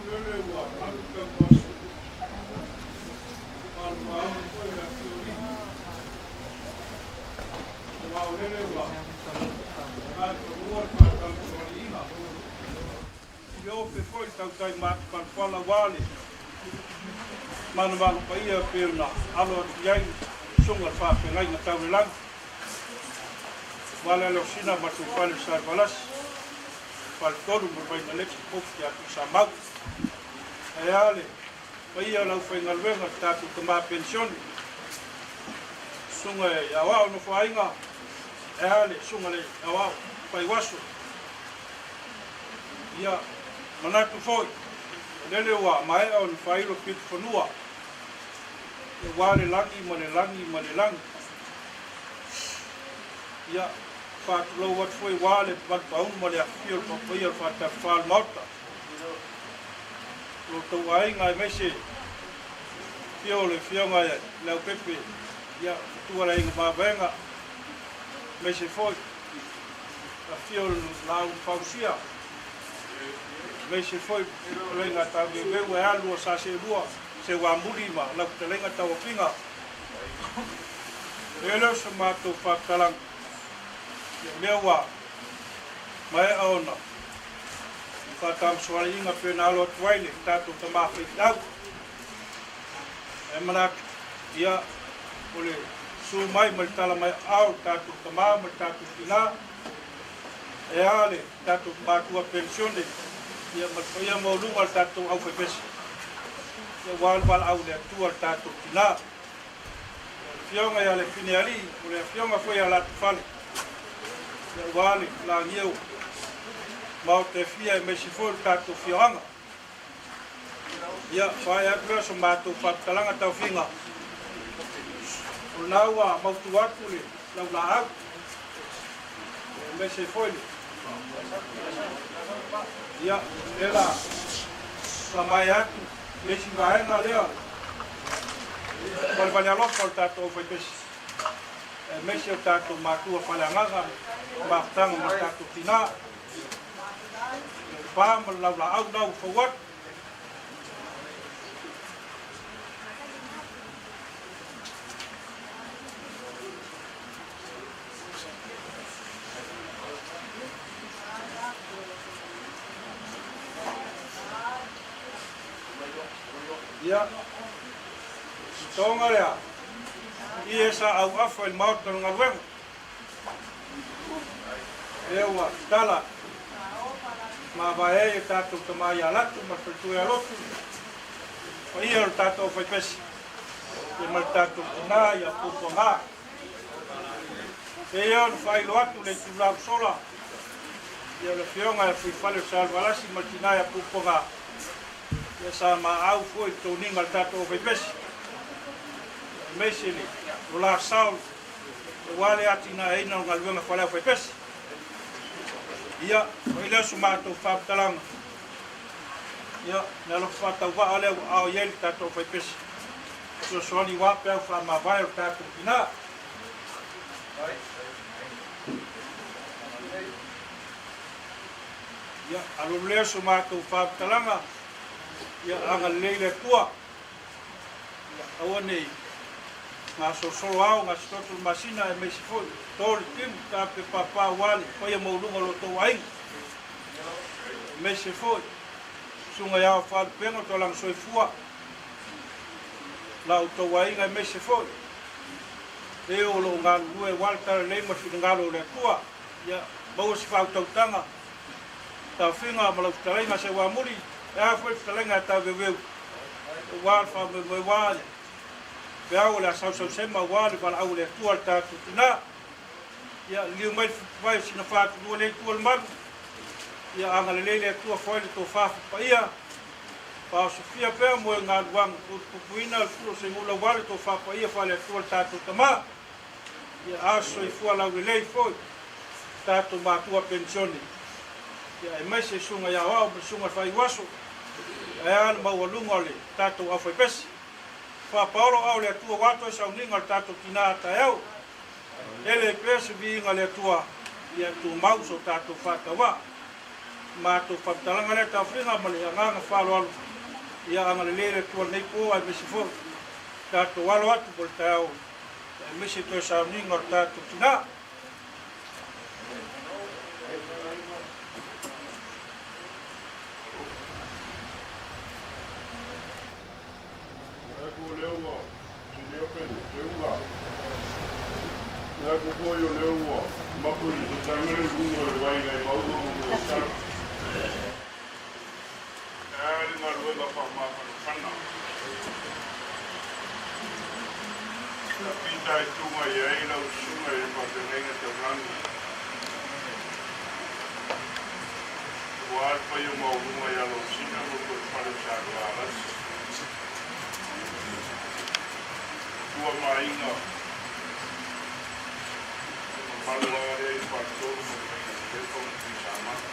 Lele ua alu tauaso. Malumaunu foi le afio Aua o lele ua taefanua le faatautoaliiga. I ofe foi le tautai matupalapala aua le manumanu paia pei ona alo atu i ai le susuga i le faafeagaiga tau le lagi. Aua le alosina ma le tuafale o Salevalasi, Faletolu ma le Vainaleti, Ofu ia Tuisamau. Ae a le paia o le aufaigaluega le tatou tama penisione, susuga i Aoao Nofoaiga, ae a le susuga i le Aoao Faiuaso. Ia, manatu foi, o lele ua maea ona faailo pitofanua, aua le lagi ma le lagi ma le lagi. Ia, faatulou atu foi aua le valupaunu ma le afifio o le papaia o le faatafafa o le Maota. Lo outou aiga aemaise afio o le Afioga ia Leaupepe, ia, matua le aiga Mavaega, aemaise foi afio o le Laau Fausia, aemaise foi fetalaiga a Tauveuveu e alu o Saseelua, Seuamuli ma lau fetalaiga Tauafiga. E le o se matou faamatalaga, ia mea ua maea ona faatamasoaliiga pei ona alo atu ai le tatou tama faifeau. Ae manatu, ia, o le susu mai ma le tala mai aao le tatou tama ma le tatou tinā, e a le tatou matua penisione, ia ma le paia maualuga o le tatou aufaipese, ia aua le valaau i le Atua le tatou tinā. O le afioga ia Lefinealii, o le afioga foi ia Latufale, ia aua le lagia o maota e fia aemaise foi o le tatou afioaga. Ia, faaea atu lea o se matou faamatalaga taufiga. O lena ua mautu atu le laulaau, aemaise foi le ia, lea la faamaea atu le isi vaega lea valevale alofa o le tatou aufaipesi, aemaise o tatou matua faaleagaga, mafutaga ma tatou tinā, le pa ma le laulaau la ua fau atu. Ia, toga lea, i e sa auafa i le maota o le galuega. Lea ua tala mavae ai e tatou tama ia Latu ma le faletua ia Lotu, paia o le tatou aufaipesi, ia ma le tatou tina ia Puapuaga. Pei ona faailoa atu le itula ua sola, ia o le afioga ia Fuifale o Salevalasi ma le tina ia Puapuaga, ia sa maau foi i le toniga o le tatou aufaipesi, aemaise le lo la sao aua le atinaeina o galuega faaleaufaipesi. Ia, fai lea o so matou faamatalaga, ia, le alofa faatauvaa lea ua ao i ai le tatou aufaipesi, fesoasoani aua peau faamavae o le tatou tina. Ia, alualu lea o so matou faamatalaga, ia, agalelei le Atua. Ia, aua ne i gasolosolo ao, gasitoto le masina, aemaise foi to le timu, tape papa aua le paia maualuga o lo outou aiga. Aemaise foi susuga i ao faalupega o tolaga soifua, la outou aiga, aemaise foi e o lo o galulue aua le talalelei ma le finagalo o le Atua. Ia, maua se faautautaga, taofiga ma lau fetalaiga Seuamuli, e a foi le fetalaiga e Taveuveu, aua le faamoemoe aua le peau o le a sausausema aua le valaau a le Atua i le tatou tina. Ia, liliu mai le fituvai o sina faatulua lea i tua o le malu. Ia, agalelei le Atua foai le tofa paia. Faaosofia pea moe galuaga, putuputuina le fulu o se gula aua le tofa paia faale-Atua le tatou tama. Ia, a soifua laulelei foi tatou matua penisione. Ia, aemaise susuga i aoao ma le susuga i le faaiuaso, ae a le maualuga o le tatou aufaipesi. Faapaolo ao le Atua ua ato ai sauniga o le tatou tina a taeao. Ele ai pea se viiga a le Atua, ia tumau so tatou faatauvaa. Matou faamatalaga lea taofiga ma le agaga faaaloalo, ia agalelei le Atua lenei po aemaise foi tatou alo atu mo le taeao aemaise toe sauniga o le tatou tina. Aku o lea ua silia pe te ula. Aku foi o lea ua mapu i te tanga le luga o le vai ngai mauga mo mo sa. E a le galuega faamafanafana. Sa pita i tunga i ai lau susuga i le faafeagaiga taulagi. Ua a le paia maualuga ia Losina ma le fale o Salevalasi. Tua ma aiga, le mamalu lava lea i Faletolu ma le Vainalepepa ma Tuisamanu.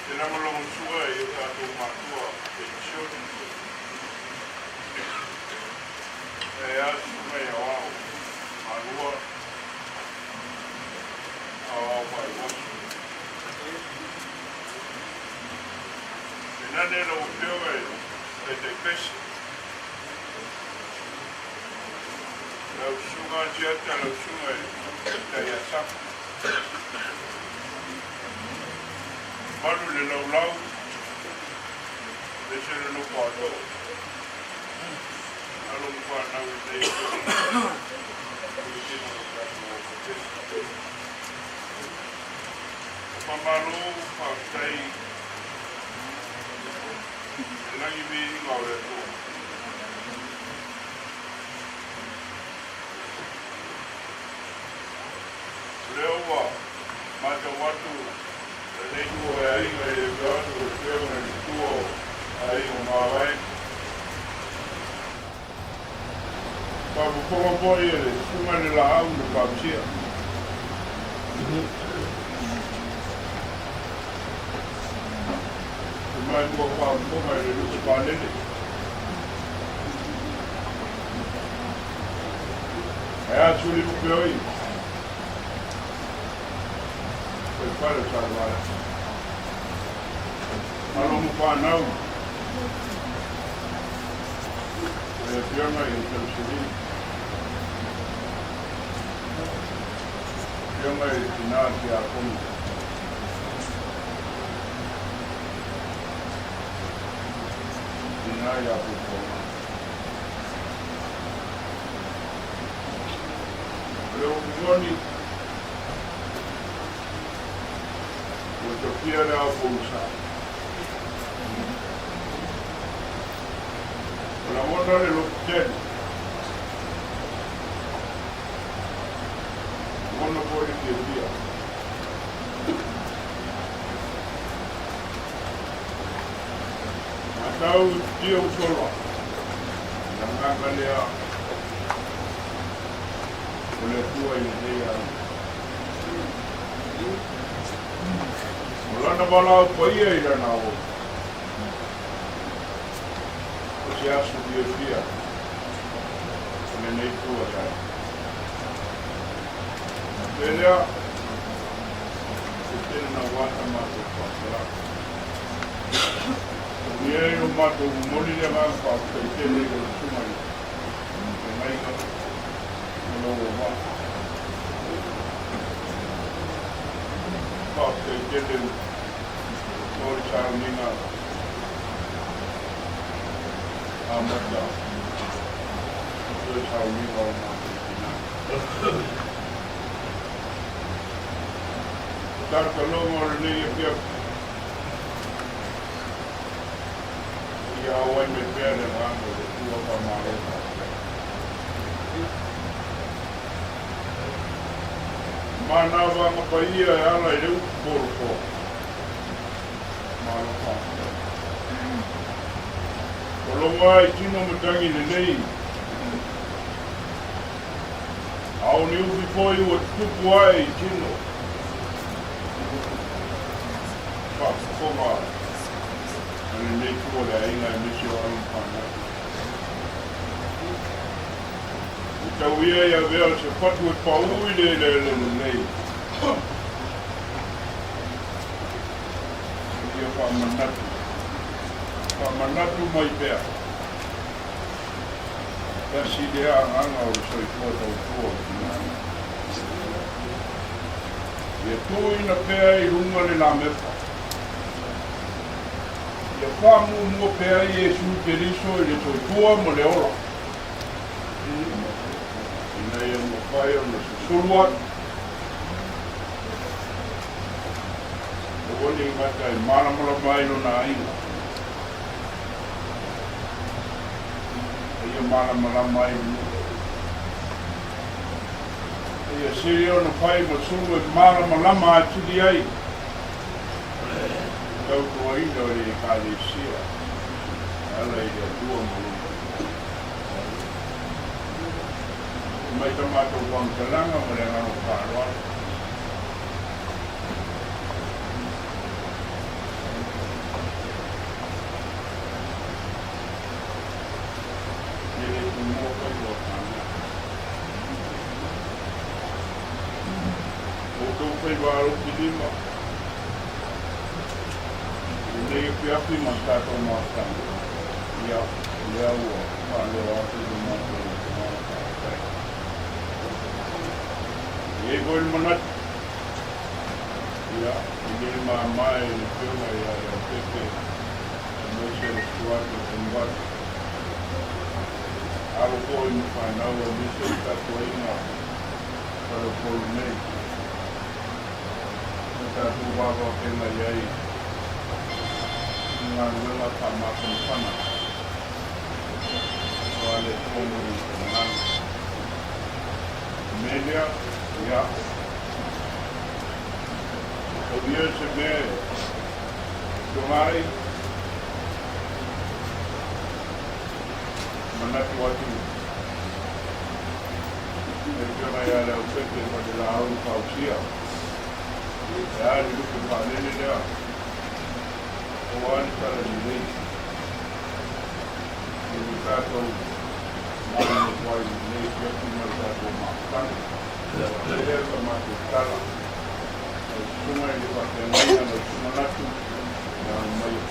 Te lagolagosua i o tatou matua penisione. Ae a susuga i aoao malua, aoao faaiuaso. E nane lau Afioga i le Taitai Pese, lau Susuga Asiata, lau Susuga i le Taitai Asafa. Malu i le laulau, aemaise le nofo a too. Alo ma fanau i lenei afioga, pulusina o le tatou Pese. Faamalo, faafetai i le lagi viiga o le Atua. O lea ua matau atu lenei paeaiga i le afio atu o le Afioga i le Matua o Aiga Mavae. Faafofoga foi e le Susuga i le Laau na Fausia. Fai mai ua faafofoga i le Lupe Palele. Ae a Suli Lupe oi? Fai fale o Salevalasi. Alo ma fanau. Le Afioga i le Tausili. Afioga i le Tina Tiakono. Tina ia Pupuoga. O le upu moni, ua tofia le ao pogisa. Ua lagona le lotu tele. Lagona foi le fiafia. Matau i tia ua sola. Le agaga lea o le Atua i lenei aiga. O lana valaau paia i lana aoga. O se aso fiafia o lenei tua le aiga. Pe lea, se tele na uata matou faasalau. Ia i lo matou momoli le agaga faafetai tele i lau Susuga i le Feagaiga ma lou auvaa. Faafetai tele mo le sauniga amata o toe sauniga o matou tina. O talotaloga o lenei afiafi, Ia auai mai pea le agaga o le Atua faamalo faafetai. Manavaga paia e ala i le upu polopoa. Malo faafetai. Ua logo ai tino matagi lelei. A o ni ufi foi ua tutupu ae i tino. Faafofoga a lenei itu o le aiga aemaise o alo ma fanau. E tau ia i avea o se fatu e paū i le eleele lelei. Ia faamanatu, faamanatu mai pea. Tasi lea agaga o le soifua tautua o tina. Ia tuuina pea i luga le lamefa. Ia faamuamua pea Iesu Keriso i le soifua ma le ola, ina ia mafai ona susulu atu. Aua ne i gata e malamalama ai lona aiga, a ia malamalama ai le nuu. A ia sili ona fai ma sulu e malamalama atili ai le tautuaina o le Ekalesia e ala i le Atua ma Lona Igoa. Mai ta matou faamatalaga ma le agaga faaaloalo. E le tumua faiva o Samoa. Outou faiva alofilima i lenei afiafi ma le tatou mafutaga, ia, o lea ua faaleo atu lo matou agaga faafetai. E i ai foi le manatu, ia, e le mama e le Afioga ia Leaupepe aemaise le Stuart o Fonuati, alo foi ma fanau aemaise le tapuaiga Faleupolu nei. Na tatou vavavena i ai i galuega faamafanafana aua le Atua mo lona finagalo. O le mea lea, ia, tau ia se mea e toga ai, manatu atu. ia Leaupepe ma le laau na fausia. E a le lupe faalele lea, aua le talalelei. I le tatou maloloto ai i lenei afiafi ma le tatou mafutaga. E lea sa matou tala. Lau susuga i le faafeagaiga, lau susuga Latu, ia aumaia.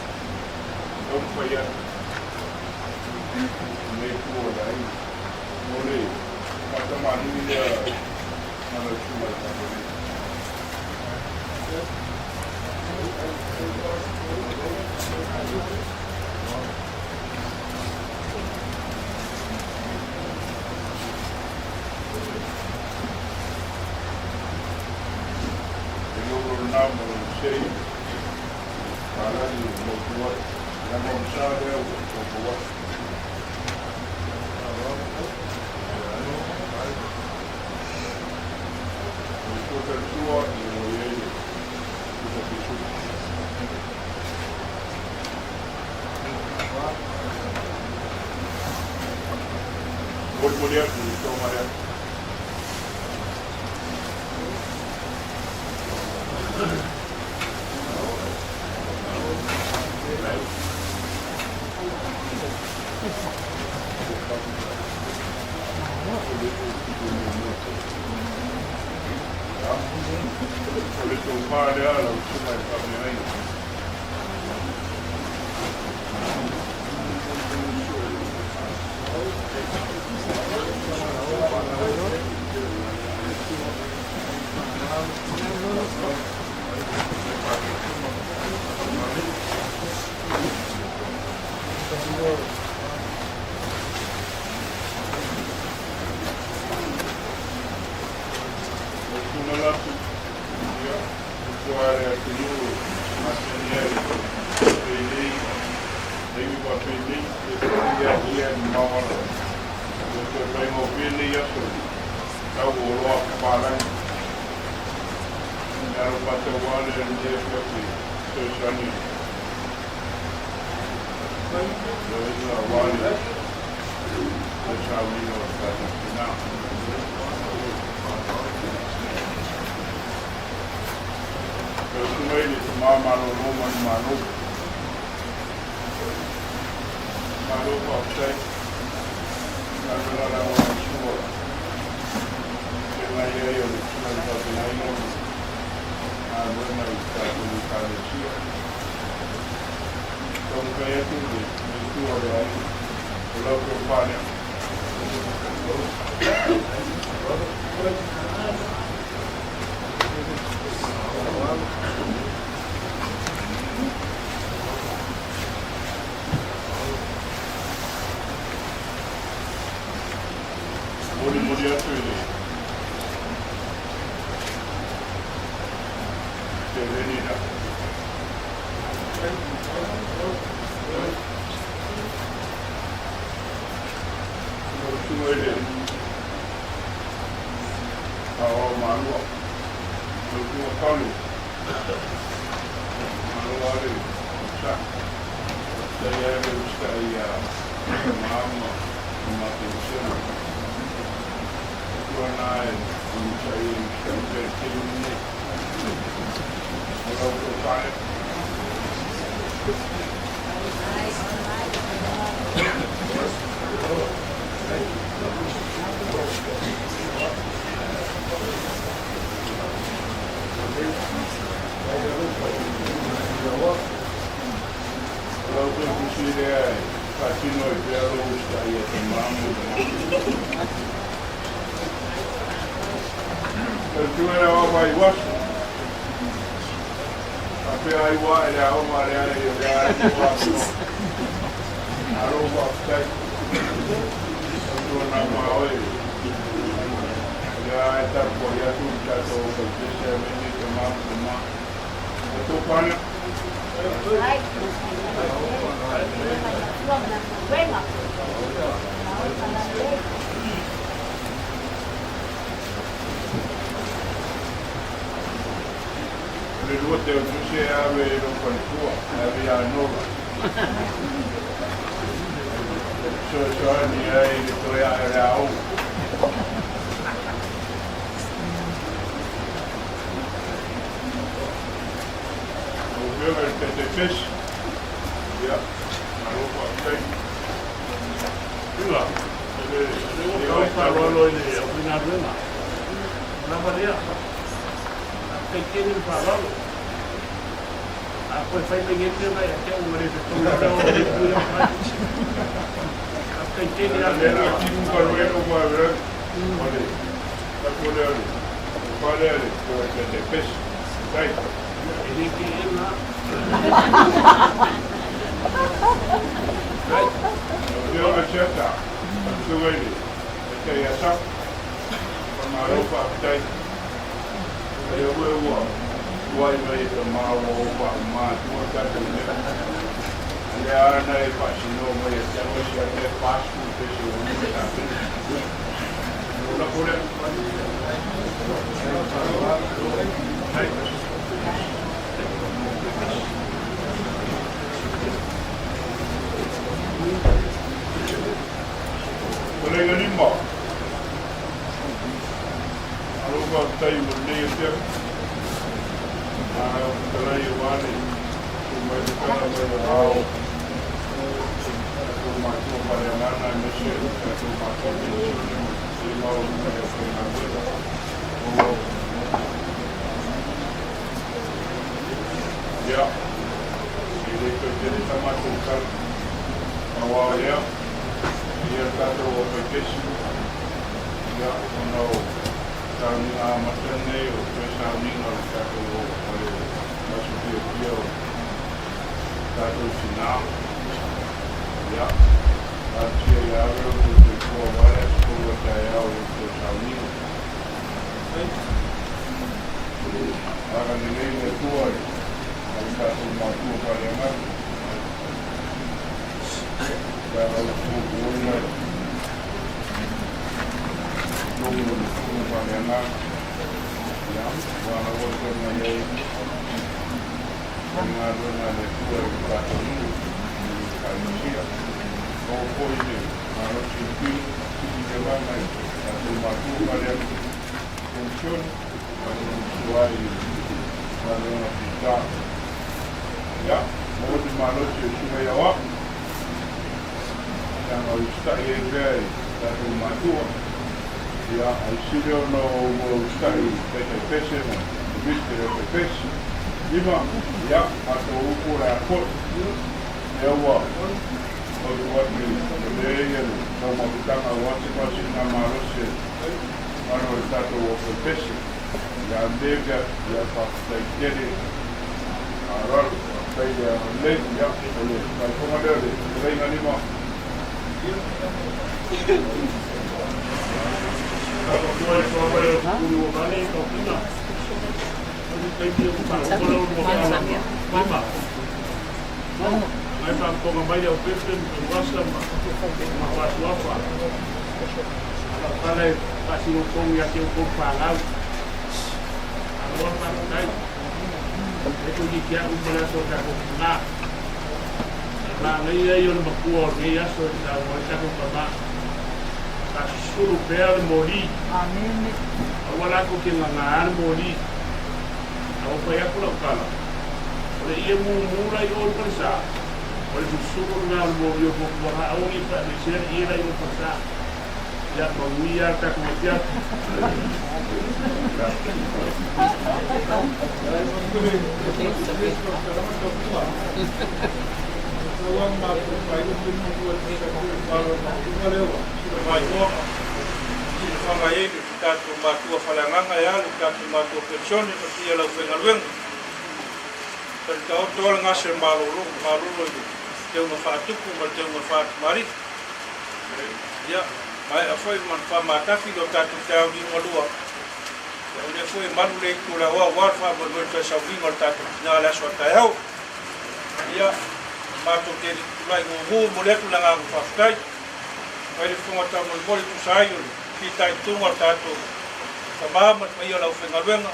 Taumafai atu i lenei itu o le aiga. Mo le faatamalii lea ma lau susuga i le faafeagaiga. E lolo lena ma lona sei, palagi motu ai. Leaga o le sa lea ua taupau atu. O le tua talitua ia ua i ai le tusa pisuku. Molimoli atu i le toga lea. O le tofa lea lau susuga i le faafeagaiga. Tuna latu, ia, ua le atunuu masani ai penei, taimi faapenei, e faia ia ni mawala. O toe faigofie nei aso i tau o oloa a papalagi. E alo faataua lea i lenei afiafi fesoasoani aua le toe saunia o le tatou tina. Lau Susuga i le Tama Malolo ma le Malo. Malo faafetai. Galuega lagolagosua feagai ai o le Susuga i le Faafeagaiga ma galuega i tatou Ekalesia. Taumafai atu le itu o le aiga o lau tofa lea. Molimoli atu i le seleni lea. Lau Susuga i le Aoao Malua, lau Susuga Kauli, malo lava le onosai. Faafetai lava le usitai ia Tama ma le matou vasega. Matua na e onosai e usitai pea i le taimi lenei. O lau tofa lea. O lau toe tusi lea e faatino ai pea lou usitai ia Tama mo le Tautua le aoga i uaso. Faapea ai ua ae le aoga leai o lea ai ua avanoa. Malo faafetai. Tautua na ma oe. O lea e tapuai atu le tatou aufaipiese aemaise tama ma tama. Tatou pane. O le lua te o tusi e ave i lou faletua, e ave ia Nola. E fesoasoani ai i le toe ae o le aoga. Pesi. Ia, malo faafetai. Iva, o lea ua tau faaaloalo i le aufaigaluega. Ua lava lea. Faafetai tele le faaaloalo. A toe fai mai nei mea na ia te au ua le fetogi lea o le pui au fai. Faafetai tele lava. Lea la timu galuega ua o le tatou lea o le tofa lea le Taitai Pesi. Faafetai. E le teena. Lau Afioga Siata, lau Afioga i le Taitai ia Sao, faamalo faafetai. O lea foi ua tuai mai e tama ua ou faauma atua le tatou mea. A lea lava na e faasinoa mai ia te au e Siata e 40 pese ua uma ona tapena. Ona ou lafo lea. Kolega Lima. Malo faafetai mo lenei afiafi. A o fetalai aua le tuu mai le tala mai o ao tatou matua faaleagaga aemaise o tatou matua penisione ma le maualuga o le aufaigaluega. Ia, e le toe tele sa matou tala. Pau lava o lea, e i ai le tatou aufaipesi, ia, ona o sauniga amata lenei o toe sauniga o le tatou o le aso fiafia o tatou tina. Ia, talosia ia ave lo outou soifua aua le aso fou a taeao i outou sauniga. Agalelei le Atua i lo tatou matua faaleagaga. Pe a lau fuafuaina i totonu o le Fono faaleagaga, ia, aua lava e toe mai ai faigaluega a le Atua i le tatou nuu i le Ekalesia. Maua foi le malosi o le tino, sili le agaga i tatou matua faaleagaga. Penisione, faalumatua ai i galuega fita. Ia, maua le malosi o Susuga ia Oahu, leaga o usitai ai pea i tatou matua. Ia, ai sili ona ou usitai i Taitai Pese ma Komiti o le Aufaipese. Lima, ia, matou upu o le a foi. Lea ua tautu atu i le ia le taumafataga aua se faasiligamalosi e mamalu o le tatou aufaipese ia Mega, ia faafetai tele faaaloalo, faafetai le agalelei, ia o le faaifoga lea o le fetalaiga lima. Nai faafofoga mai le aupepe ma Tanuvasa ma Fatuafa. Lau tala e faasino tonu ia te outou fanau. Malo lava faafetai. E toeitiiti lava uma le aso o le tatou tina. O le manaia ia o le matua o lenei aso e saunoa ai tatou tama. Faasusulu pea le moli. Aua la tou te gagā le moli. A ua fai atu lau tala, o le ie mumu la i o i Falesa, o le susulu lena o le moli o fuafuaga aua ne i faaeseesea le ie la i o i Falesa. Ia manuia le tatou afiafi. Silafaga ai le tatou matua faleagaga e alu tatou matua penisione ma paia o le aufaigaluega. Talitaoto le gase malolo malolo i le teuga faatupu ma le teuga faatamalii. Ia, maea foi ma faamatafi lo tatou taeao liugalua. Ia, o lea foi e malu le itu o le aoao aua le faamoemoe i le toe sauniga o le tatou tina i le aso a taeao. Ia, matou te tulai gugu momoli atu le agaga faafetai. Fai le fofoga taumolimoli tusa ai o le fitaituga o le tatou tama ma le paia o le aufaigaluega,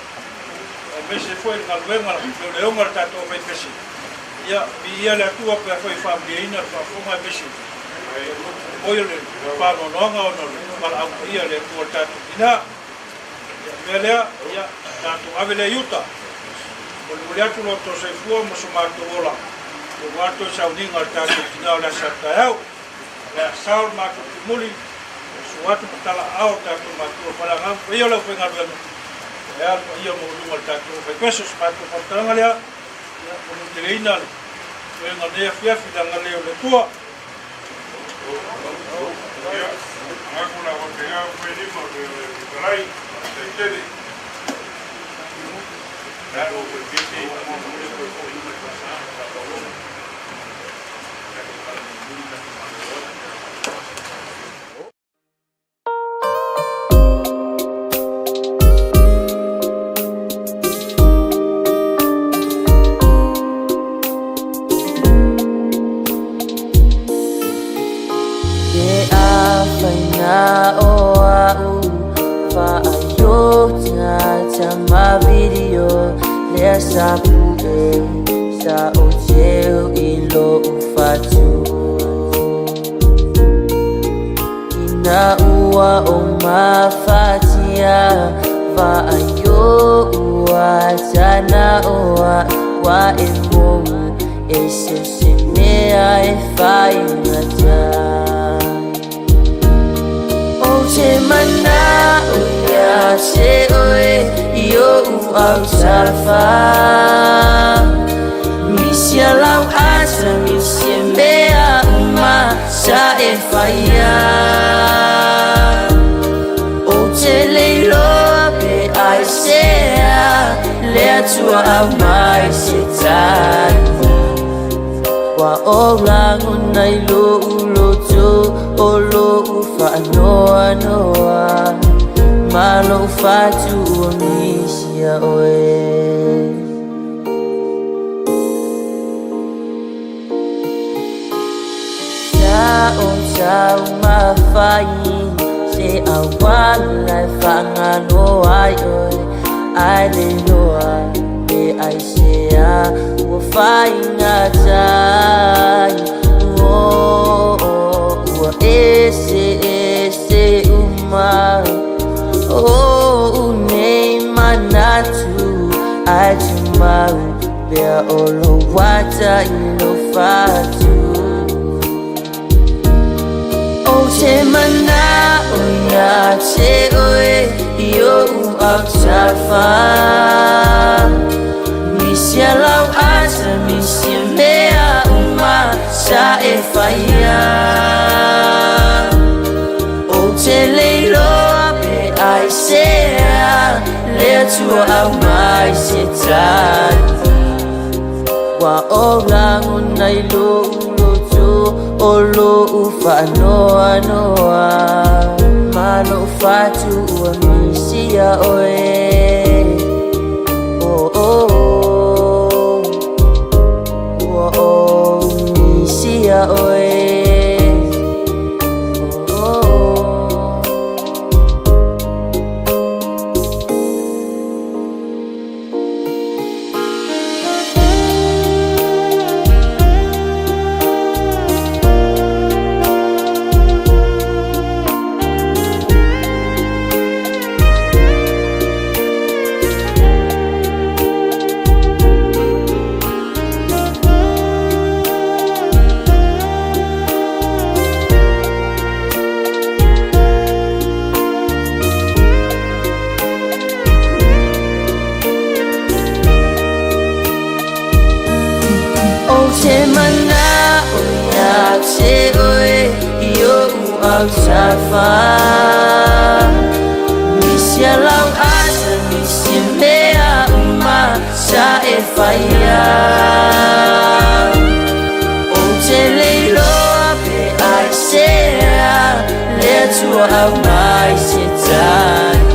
aemaise foi le galuega leoleoga a le tatou aufaipese. Ia, viia le Atua pe afai e faamalieina le faafofoga aemaise foi o le faanoanoaga ona o le valaau paia a le Atua i le tatou tina. Ia, o le mea lea, ia, tatou ave lea i uta. Molimoli atu lo outou soifua ma so matou ola. Aua le toe sauniga o le tatou tina o le aso a taeao. O le a sao le matou tumuli, e sua atu ma talaaao le tatou matua Faleagafo, paia o le aufaigaluega, ae a le paia maualuga o le tatou aufaipeso. O se matou faamatalaga lea, ia manuteleina le toega o lenei afiafi i le agalelei o le Atua. Ia, manatu o le a faapena ona fai lima o le fetalai, faafetai tele. Pe afai na o a'u fa'aiota ma video lea sa pu'e sa ou teu i lo'u fatu Ina ua o mafatia va'aio ua tana o a'u ua e mou e se o se mea e faigata Ou te mana'o ia te oe i o'u autafa Misia lau ata misia mea uma sa e faia Ou te le iloa pe aisea le Atua aumai se tali Ua ou lagona i lo'u loto o lo'u fa'anoanoa Ma lo'u fatu ua misia oe. Sa ou taumafai se auala e faagalo ai oe Ae le iloa pe aisea ua faigata ai Oh, ua ese ese uma O'u nei manatu ae tumau pea o lou ata i lou fatu Ou te mana'o ia te oe i o'u autafa Misia lau ata, misia mea uma sa e faia Ou te le iloa pe aisea le Atua aumai se tali Ua ou lagona i lo'u loto o lo'u fa'anoanoa Ma lo'u fatu ua misia oe Oh, oh, oh. Ua ou misia oe Oh, oh, oh. Ou te mana'o ia te oe i o'u autafa Misia lau ata, misia mea uma sa e faia Ou te le iloa pe aisea le Atua aumai se tali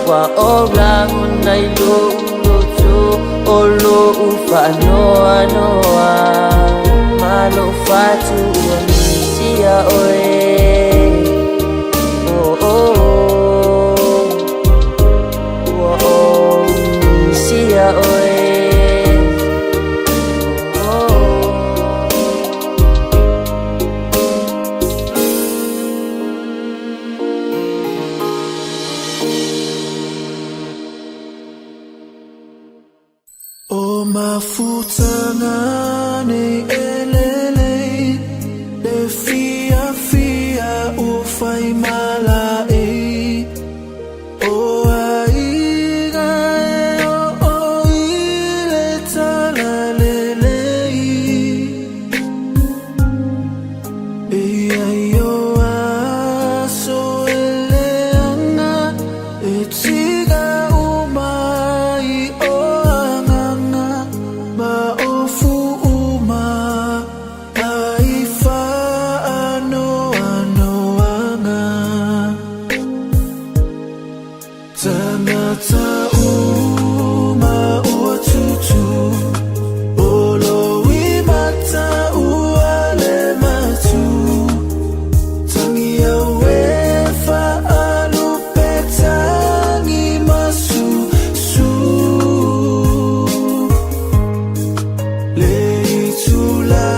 Ua ou lagona i lo'u loto o lo'u fa'anoanoa Ma lo'u fatu ua misia oe Oh, oh, oh. Ua ou misia oe Oh, oh. O Mafutaga nei e lelei le fiafia ua fai malaei O aiga e oo i le talalelei E i ai o aso e leaga e tiga uma ai o agaga ma ofu uma ai faanoanoaga. Tagata uma ua tutu o loimata ua le matu Tangi au e faalupe tagi masusu Le itula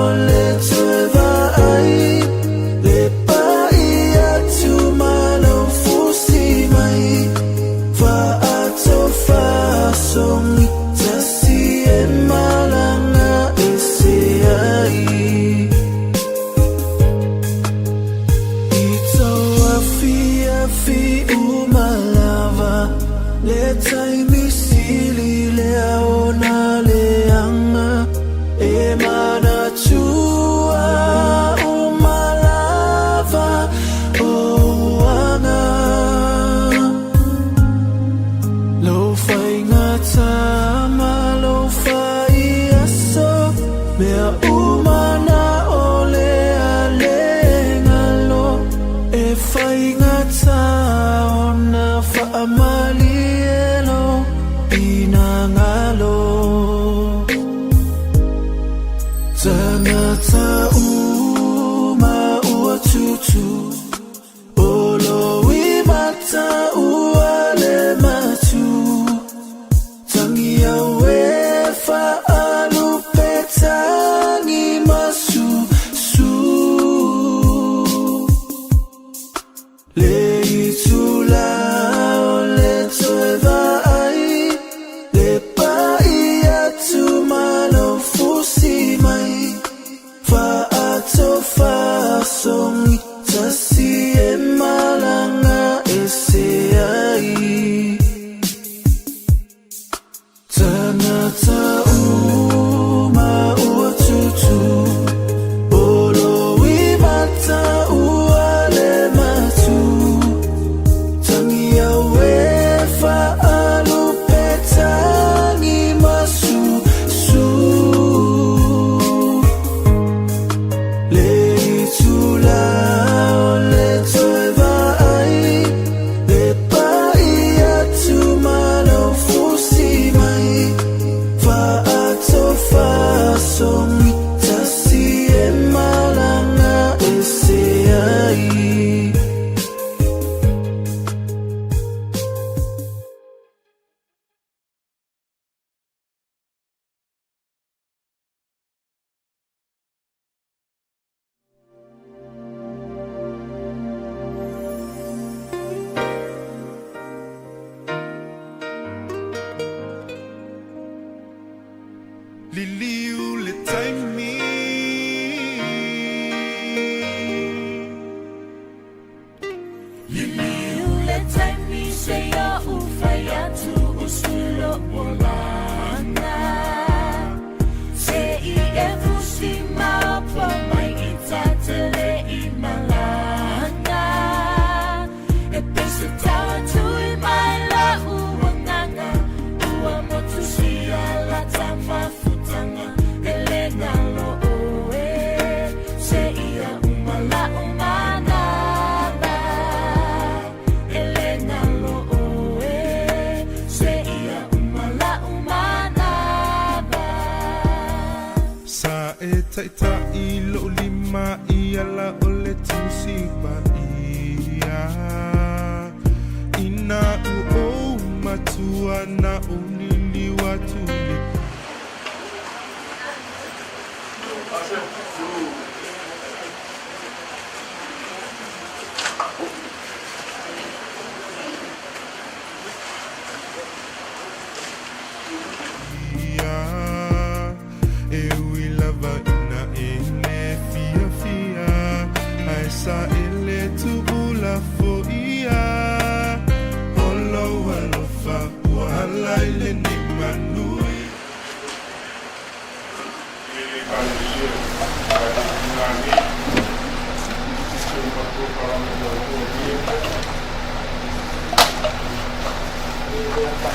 o le toe vaai Le pai atu ma lau fusi mai Faatofasogi tasi e malaga ese ai I tau afiafi uma lava le taimi sili lea ona leaga e manatua uma lava ou aga. Lou faigata ma lou faiaso mea uma na o le a le galo e faigata ona faamalie lou finagalo. Tagata uma ua tutu o loimata ua le matu Tangi au e faalupe tagi masusu Le itula o le toe vaai Le pai atu ma lau fusi mai Faatofasogi tasi e malaga ese ai Tagata uma ua tutu o loimata ua le matu Tangi au e faalupe tagi masusu Le itula o le toe vaai Le pai atu ma lau fusi mai Faatofasogi tasi e malaga ese ai. Liliu le taimi Liliu le taimi seia ou fai atu usu lou olaga Se i e fusi maopo mai i ta te le i malaga E pei se taua tui mai la'u agaga Ua motusia la ta mafutaga E le galo ʻoe Seia uma la'u manava E le galo ʻoe Seia uma la'u manava Sa e taita'i lo'u lima i ala o le Tusi Paia Ina ua ou matua na ou liliu atu i le O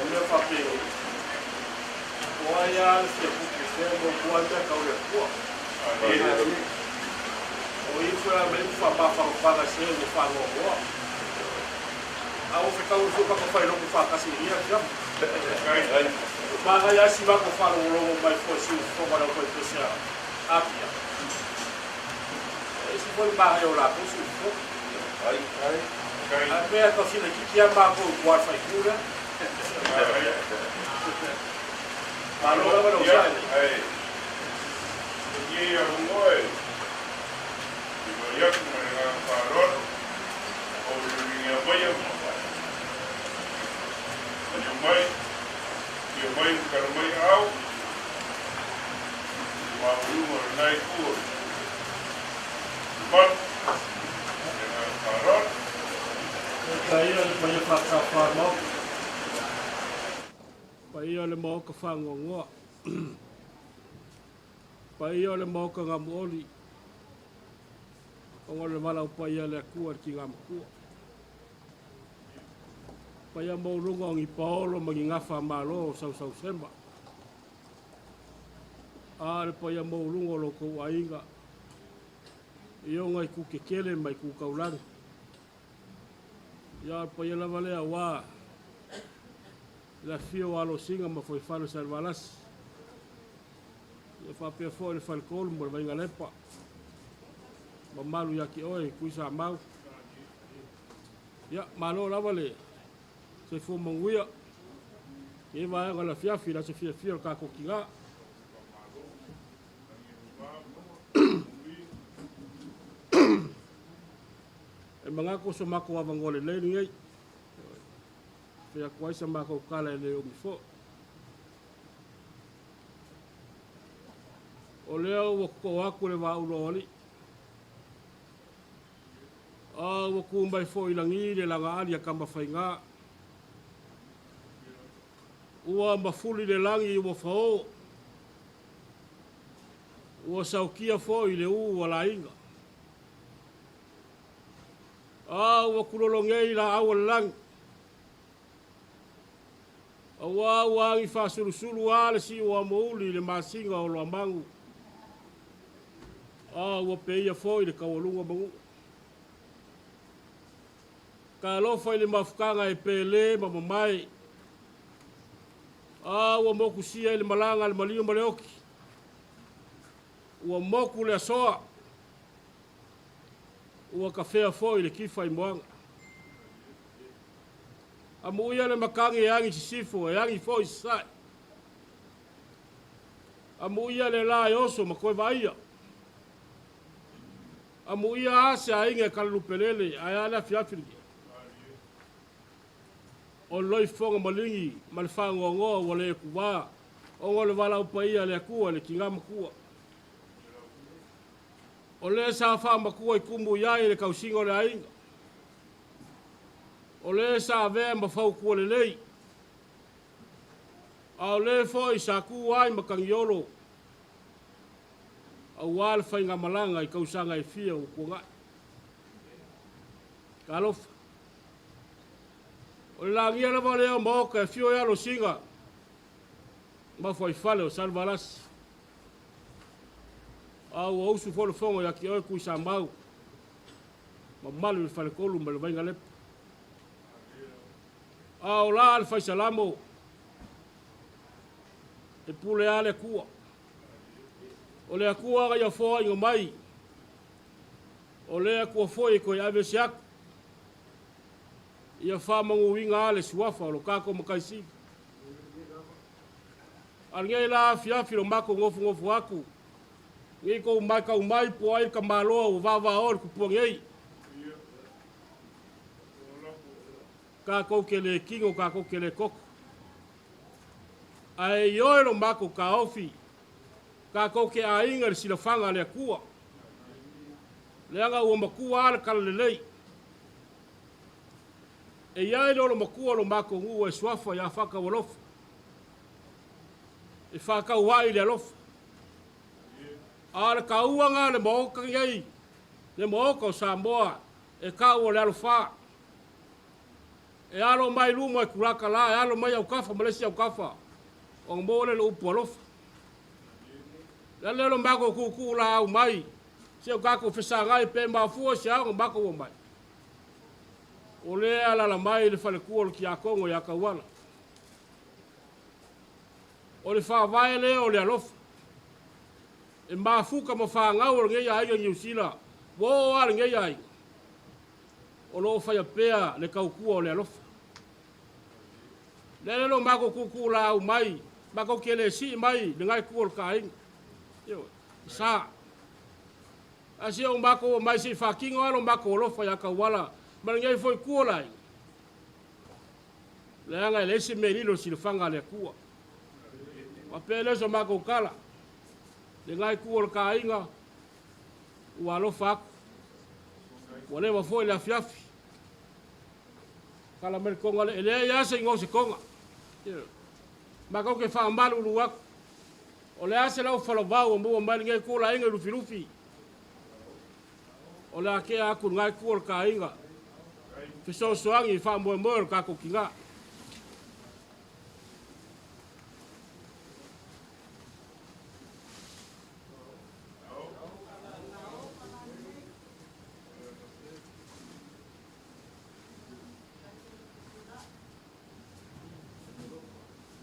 mea faapea, o ai lava le fia pupe fea mo kua mea kau le Atua. O i foi a mei fa mafagafaga se le faanoanoa. A ua fetau foi ka fai logo faatasi i ia fia. Manaia si mako faalogologo mai foi si usufono a le aufaipese a Apia. E ese foi le manaia o latou si usufono. Ae pei a tau sinaititi lava matou i tua i le faaitu lea. Malo lava le onosai. Ia mai ma kala mai ao, i le maualuga o lena itu o le malu, ma le agaga faaaloalo. Paia le paia faatafa o le Maota. Paia o le Maota faanoanoa. Paia o le Maota gamuoli, ona o le valaau paia a le Atua i le tina matua. Paia maualuga o ni paolo ma ni gafa a Malo o Sausausema. A le paia maualuga o lo outou aiga i ona itu tetele ma itu taulagi. Ia, o le paia lava lea aua le afifio o Alosina ma Fuaifale o Salevalasi. Ia faapea foi le Faletolu ma le Vainalepa. Mamalu ia te oe Tuisamau. Ia, malo lava le soifua manuia i lenei vaega o le afiafi i le aso fiafia o le tatou tina. E manatu o so matou avanoa lelei lenei. Fai atu ai sa matou tala e le umi foi. O lea ua totoo atu le vaaulu o alii. A ua tu mai foi i lagi le lagaali a Tamafaiga. Ua mafuli le lagi ua fao. Ua saukia foi le u a laiga. A ua kulologei laau o le lagi. Auā ua agi faasulusulu a le siu o Amouli i le masina o Loamagu. A ua peia foi le taualuga o Manua. Talofa i le mafutaga e pele ma mamae. A ua motusia i le malaga a le maliu ma le oti. Ua motu le asoa. Ua tafea foi le tifa i moana. Amuia le matagi e agi i sisifo, e agi foi i sasae. Amuia le la e oso ma toe vaaia. Amuia a se aiga e kalalupelele, ae a le afiafi lenei. O le loifofoga maligi ma le faanoanoa ua le tuvā, ona o le valaau paia a le Atua i le tina matua. O le sa faamatua i tumu i ai le tausiga o le aiga. O le sa avea ma fautua lelei, a o le foi sa tu ai matagiolo aua le faigamalaga i tausaga e fia ua tuanai. Talofa. O le lagia lava lea o Maota e afio ai Alosina ma Fuaifale o Salevalasi. A ua usu foi le fono ia te oe Tuisamau, mamalu i le Faletolu ma le Vainalepa. A o la le Faisalamo, e pule lava le Atua. O le Atua na ia foaiina mai, o le Atua foi e toe aveese atu. Ia faamanuina lava le suafa o lo tatou Matai Sili. A lenei la afiafi lo matou nofonofo atu, ne i tou matau mai po o ai le tamaloa ua vavao i le tupua nei. Tatou te le tino, tatou te le toto. Ae ioe lo matou taofi, tatou te aiga i le silafaga a le Atua. Leaga ua matua lava le talalelei. E i ai le olomatua o lo matou nuu e suafa ia Faataualofa, e faatauai i le alofa. A o le taua lena o le Maota nei, le Maota o Samoa. E tau o le alofā. E alo mai luma i kulaka la, e alo mai aukafa ma le isi aukafa, ona maua lea o le upu alofa. O le ala lea o le matou tuutuu laau mai, se o tatou fesagai pe mafua i se ao ona matou omai. O lea e alaala mai le faletua o le Tiakono ia Tauala. O le faavae lea o le alofa. E mafuta ma fanau o lenei aiga i Niu Sila, ua oo lava lenei aiga, o lo o faia pea le tautua o le alofa. O le ala lea o lo matou tuutuulaau mai, matou te le sii mai lena itu o le ta aiga. Ioe, e sa. Ae se o matou omai se i faatino lava lo matou alofa ia Tauala ma lenei foi itu o le aiga, leaga e leai se mea e lilo i le silafaga a le Atua. Faapea lea o se matou tala, lena itu o le ta aiga, ua alofa atu, ua leva foi le afiafi, tala mai le toga lea, e leai lava se igoa o se toga. Matou te faamalulu atu, o le a se lau falavau ua maua mai lenei itu o le aiga i Lufilufi, o le a tea atu i lena itu o le ta aiga, fesoasoani i faamoemoe o le tatou tina.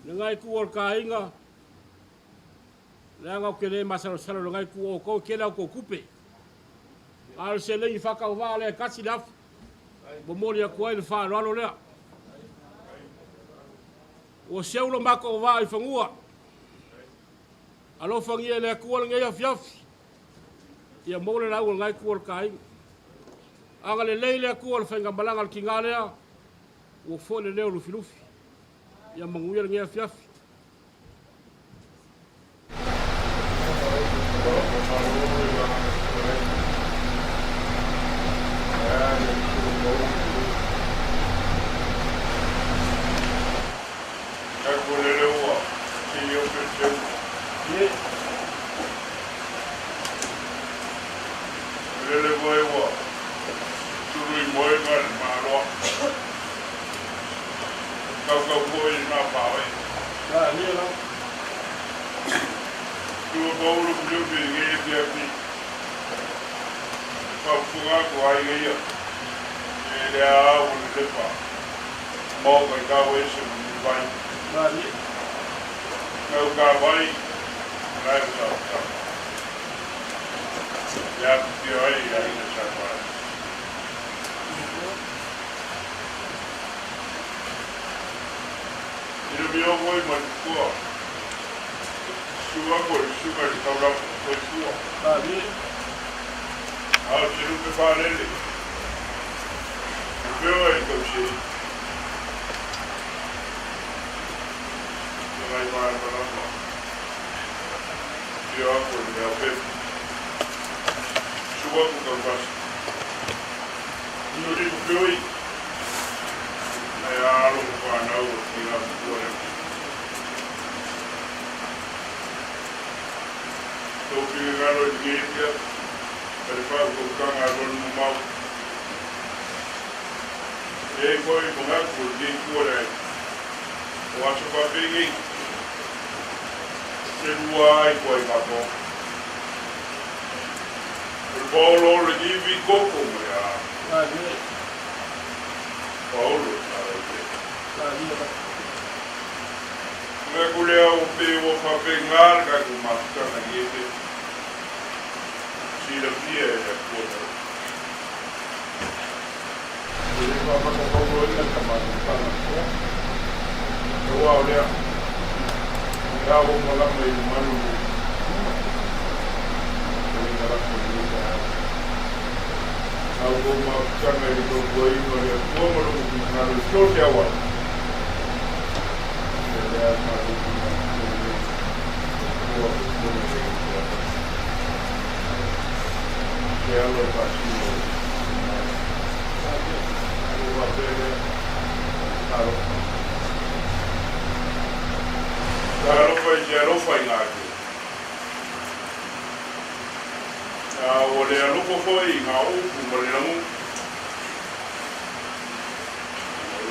Lena itu o le ta aiga, leaga ou te le masalosalo i lena itu o outou, e tele a outou tupe. A o le seleni faatauvaa lea e tasi le afa, momoli atu ai le faaaloalo lea. Ua seu lo matou vaa i fanua. Alofagia e le Atua lenei afiafi, ia maua le lau o lena itu o le ta aiga. Agalelei le Atua i le faigamalaga a le tina lea, ua foi le leo o Lufilufi. Ia manuia lenei afiafi.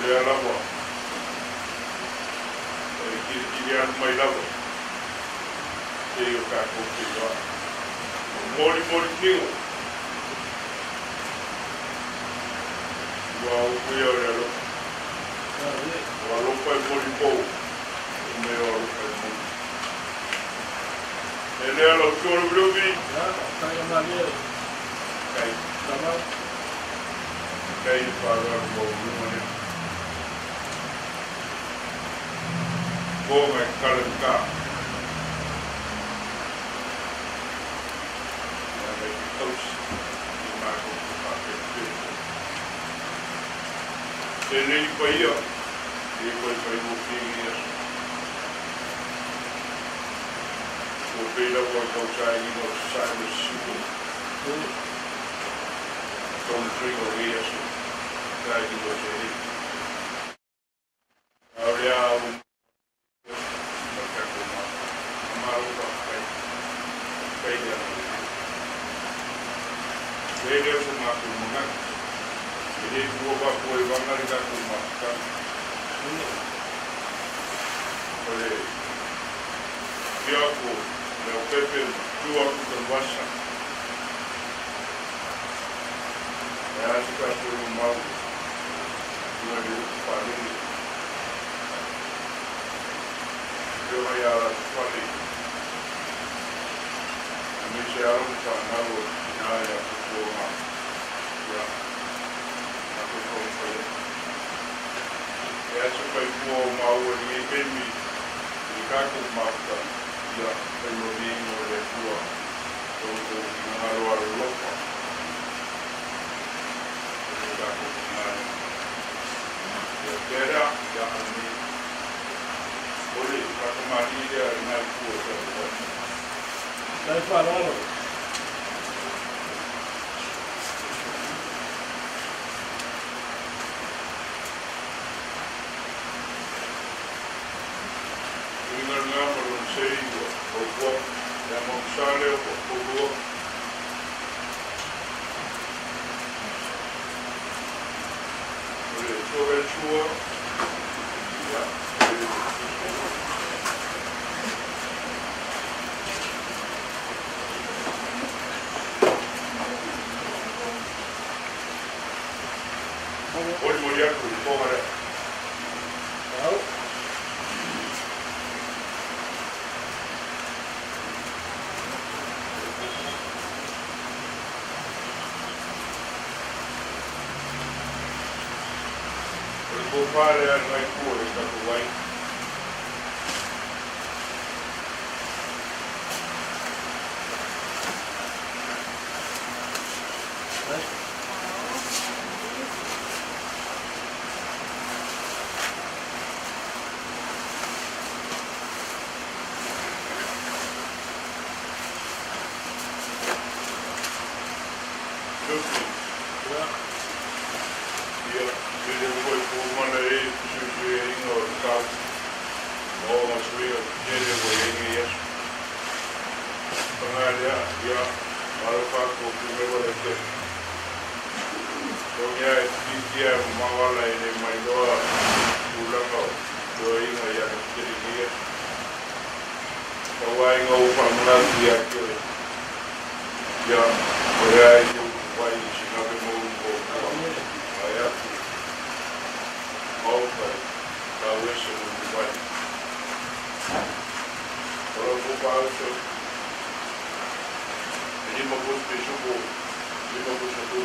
lea lava e kilikili alu mai lava sei o tatou feiloai. O molimoli tino ua upu ia o le alofa. O alofa e molipou, o mea o alofa e moli. E lea lau sua luviluvi. Kai. Kai le faaaloalo maualuga lea. Fofoga e kala i ka. Leaga e te tausi i matou te faapelapela. Te lei paia, e koe faigofie i aso. Ua pei lava o le tausailiga o Sasae ma Sisifo. Taumataiga o nei aso, sailiga o seleni. A o le a ua ma le tatou Malo. Malo faafetai. Faafetai le agalelei. E le o so matou manatu. E le fua faapuaivaga le tatou mafutaga. O le Tiago, Leaupepe ma tu atu Tanuvasa. E a se tatou mau i le upu faalele. Afioga ia Latufale, aemaise alo ma fanau o le tina ia Tupuoga, ia, matou taumafai atu. E a se faifua o maua i lenei taimi i le tatou mafutaga, ia, fai ma viiga o le Atua lo outou finagalo alolofa i le tatou tina lea. Ia pea ia anei. O le faatamalii lea i nai itu o le tatou aiga. Faafetai faaaloalo. Uiga lena ma lona sei ua fautua ia maugisa lea ua faulua. O le sua sua, ia, molimoli atu i le toga lea. O le tofa lea a lenei itu o le tatou aiga. Lucy. Ia, tele foi po mana e fesuisuiaiga o le tau, ma ona suiga tetele ua i ai nei aso. Paga lea, ia, alofa atu o Tumewa le tele. Togia e titia e mamao ala e le mailoa tulaga o feoaiga ia le tele nei aso. Tau aiga ua faamanatu ia te oe. Ia, o lea e te utu mai i sinape mou i o kua. Ai atu, maota i tau ese mo ni mai. O lau tofa auso, e lima pusi pisupo, lima pusi atu.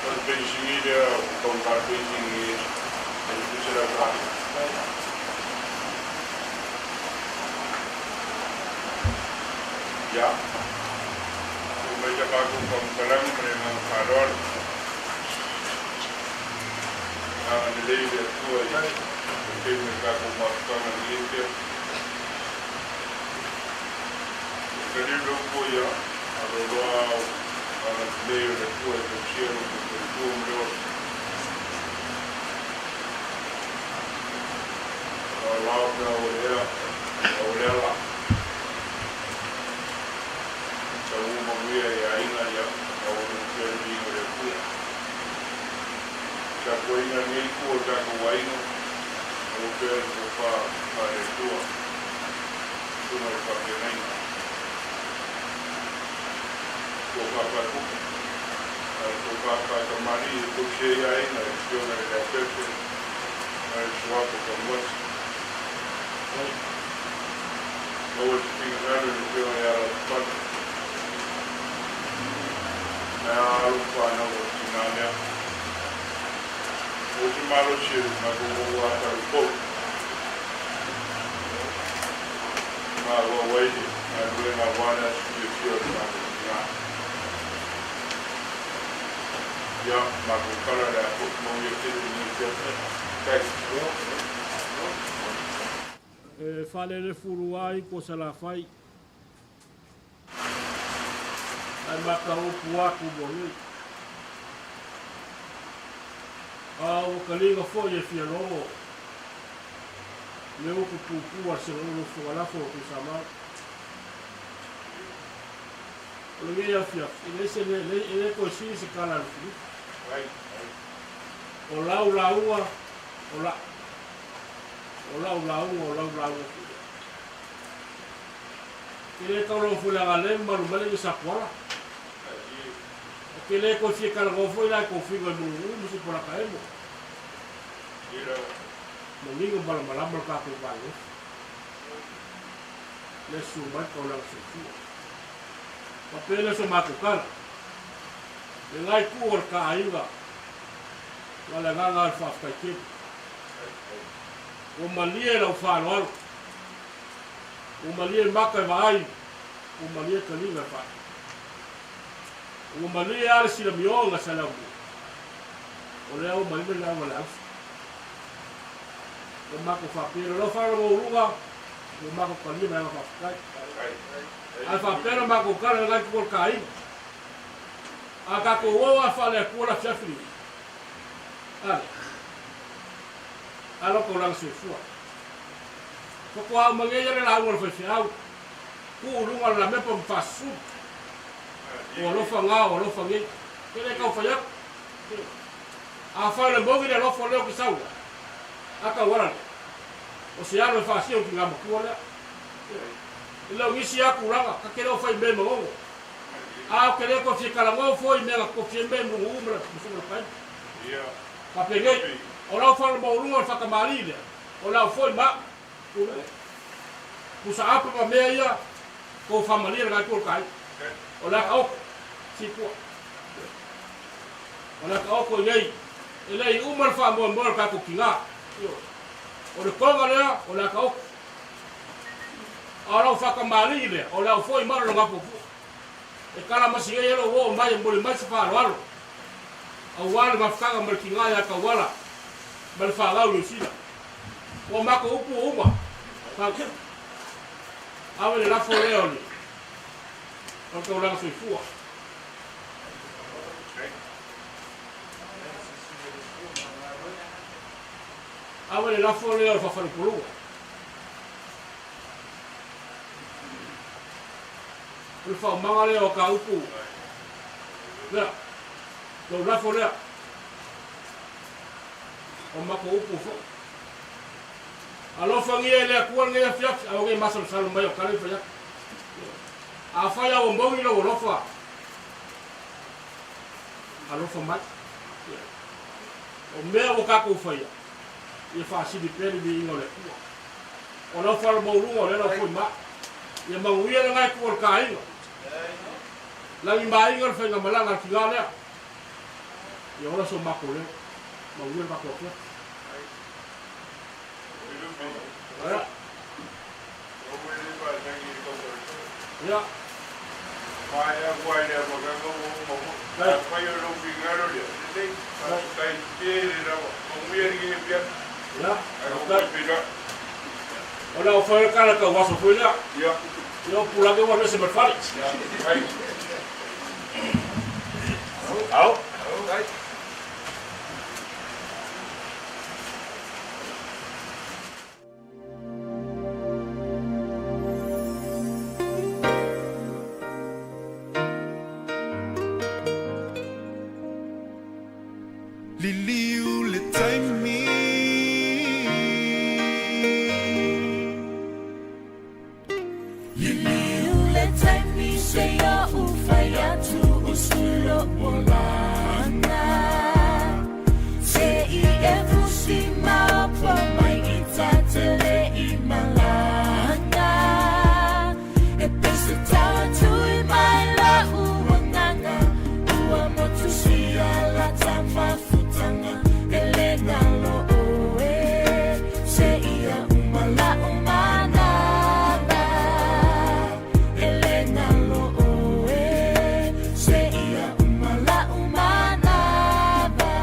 O le peisini lea o tau peisini e le $700. Ia, tuu mai le matou faamatalaga ma le agaga faaaloalo. Agalelei le Atua i taimi o le tatou mafutaga i lenei afiafi. E tali le upu ia, aloaloa ao agalelei o le Atua e tausia lo outou soifua ma le ola. Laolao pe a ua le ea, a ua le ala. Tau manuia i aiga ia, a ua le pea le viiga o le Atua. Tapuaiga a lenei itu o le tatou aiga, maua pea le tofa faale-Atua, susuga i le faafeagaiga. Tofa faatupu, a le tofa faatamalii e tausi ai aiga i le Afioga i le Leaupepe ma le Suafa Tanuati. Maua se finagalo i le Afioga ia Latupana. Ae a alo ma fanau o le tina lea. Maua se malosi e le matou ou a taupou. Faaauau ai le galuega aua le aso fiafia o le matou tina. Ia, matou tala le a foi manuia tele lenei afiafi. Faafetai. E faalelefulu ai ko Salafai. Ae mataupu atu mo nei. A ua kaliga foi e fia logo le upu puupuu a le Segaula Fofoga Lafo o Tuisamau. O lenei afiafi, e leai se mea, e le toe sili se tala a Lufilufi. O lau lauga, o la, o lau lauga, o lau lauga foi lea. Ke le tau lau foi leaga lea e mamalu mai le ia Sapuala. O ke le toe fia talanoa foi la i tou figa i Mulunuu ma Sipolaka emo. Manino malamalama le tatou vanofi. Lea susu mai le taulaga soifua. Faapea lea o so matou tala. Le la itu o le ta aiga, na o le agaga lava o le faafetai tele. Ua malie lau faaaloalo. Ua malie maka e vaai, ua malie taliga e faai. Ua malie lava le silamioga sa le aumua. O lea ua malie le lauga le ausa. Ua matou faapea, le alofa la maualuga, ua matou talia ma le agaga faafetai. Ae faapea la matou tala le la itu o le taina. A tatou o lava faale-Atua le afiafi lenei, ale, alo taulaga soifua. Faatoa uma nei le lauga a le faifeau, tuu i luga o le lamepa ma faasulu. O alofa na, o alofa nei. E le tau fai atu. Afai o le moni le alofa lea ou te sau ai, a tauala lea, o se alo e faasia o le tina matua lea. E le o nisi lava tulaga, ta te le o fai mea i manono. A ou te le toe fia talanoa foi i mea na tofi ai mea i Mulunuu ma le Susuga Lapaina. Faapenei, o lau faalemaualuga o le faatamalii lea, O lau foi ma au, pusa apa ma mea ia, kou faamalie le gaepu o le kai. O le aka oko, sipua. O le aka oko i nei, e le i uma le faamoemoe o le tatou tiga. O le toga lea, o le aka oko. A o lau faatamalii lea, o le au foi ma le logapuapua. E kalamasi nei ai lou oo mai e momoli mai se faaaloalo, aua le mafutaga ma le tiga ia Tauala ma le fanau i Niu Sila. Ua matou upu ua uma. Thank you. Ave le lafo lea o le o le taulaga soifua. Ave le lafo lea o le faafalepoluga. O le faaumaga lea o ka upu lea. Lou lafo lea. O matou upu foi. Alofagia e le Atua lenei afiafi, aua ne i masalosalo mai o tala i fai atu. Afai a ua moni lou alofa, alofa mai. O mea ua tatou faia, ia faasili pea le viiga o le Atua. O lau falemaualuga o lea lau foi ma. Ia manuia lena itu o le taaiga. Lagimaiga le faigamalaga a le tiga lea. Ia ola so matou leo. Manuia le matou afiafi. Ia. Ia. Ia. Faafetai. O le au foi o le tala tau aso foi lea. Ia. Ia o pulage ua alu ese ma le fale. Ao. Liliu le taimi. Liliu le taimi seia ou fai atu usu lou olaga. Se i e fusi maopo mai i ta te le i malaga. E pei se taua tui mai la'u agaga ua motusia la ta mafutaga e le galo ʻoe seia uma la'u manava e le galo ʻoe seia uma la'u manava.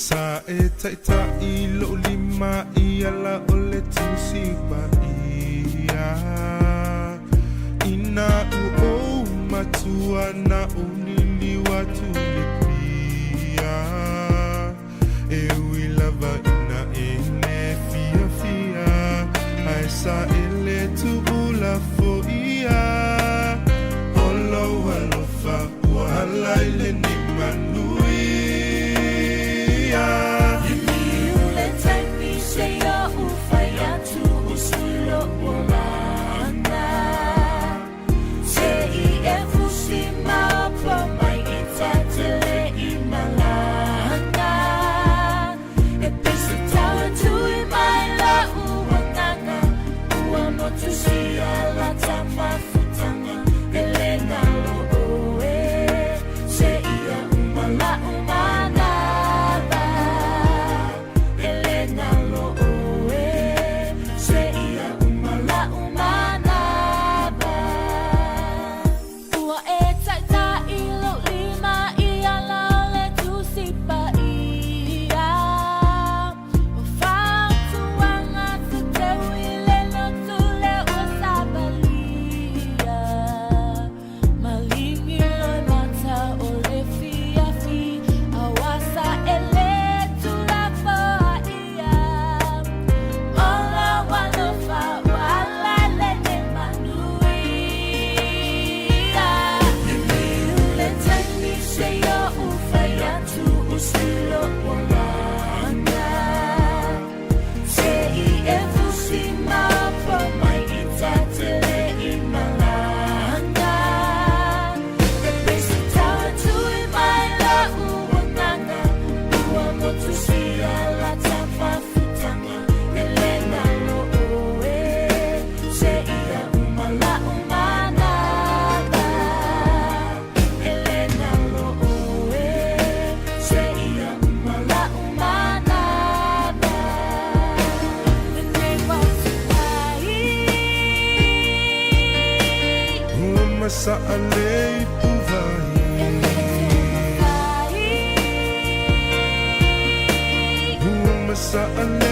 Sa e taita'i lo'u lima i ala o le Tusi Paia. Ina ua ou matua na ou liliu atu i le pia. E ui lava ina e le fiafia, ae sa e le tuulafoia. O lou alofa ua ala i lenei manuia. Liliu le taimi seia ou fai atu usu lou olaga. Se i e fusi maopo mai i ta te le i malaga. E pei se taua tui mai la'u agaga ua motusia la ta mafutaga e le galo ʻoe seia uma la'u manava e le galo ʻoe seia uma la'u manava. Ua e taita'i lou lima i ala o le Tusi Paia. O fautuaga ta teu i le lotu lea ua savalia. Maligi loimata o le fiafi auā saele tuulafoaia. O lou alofa ua ala i lenei manuia. Liliu le taimi seia ou fai atu usu lou olaga. Se i e fusi maopo mai i ta te le i malaga. E pei se taua tui mai la'u agaga ua motusia la ta mafutaga e le galo ʻoe seia uma la'u manava e le galo ʻoe seia uma la'u manava. Lenei ua Ua masaa le ipuvai. Ua masaa.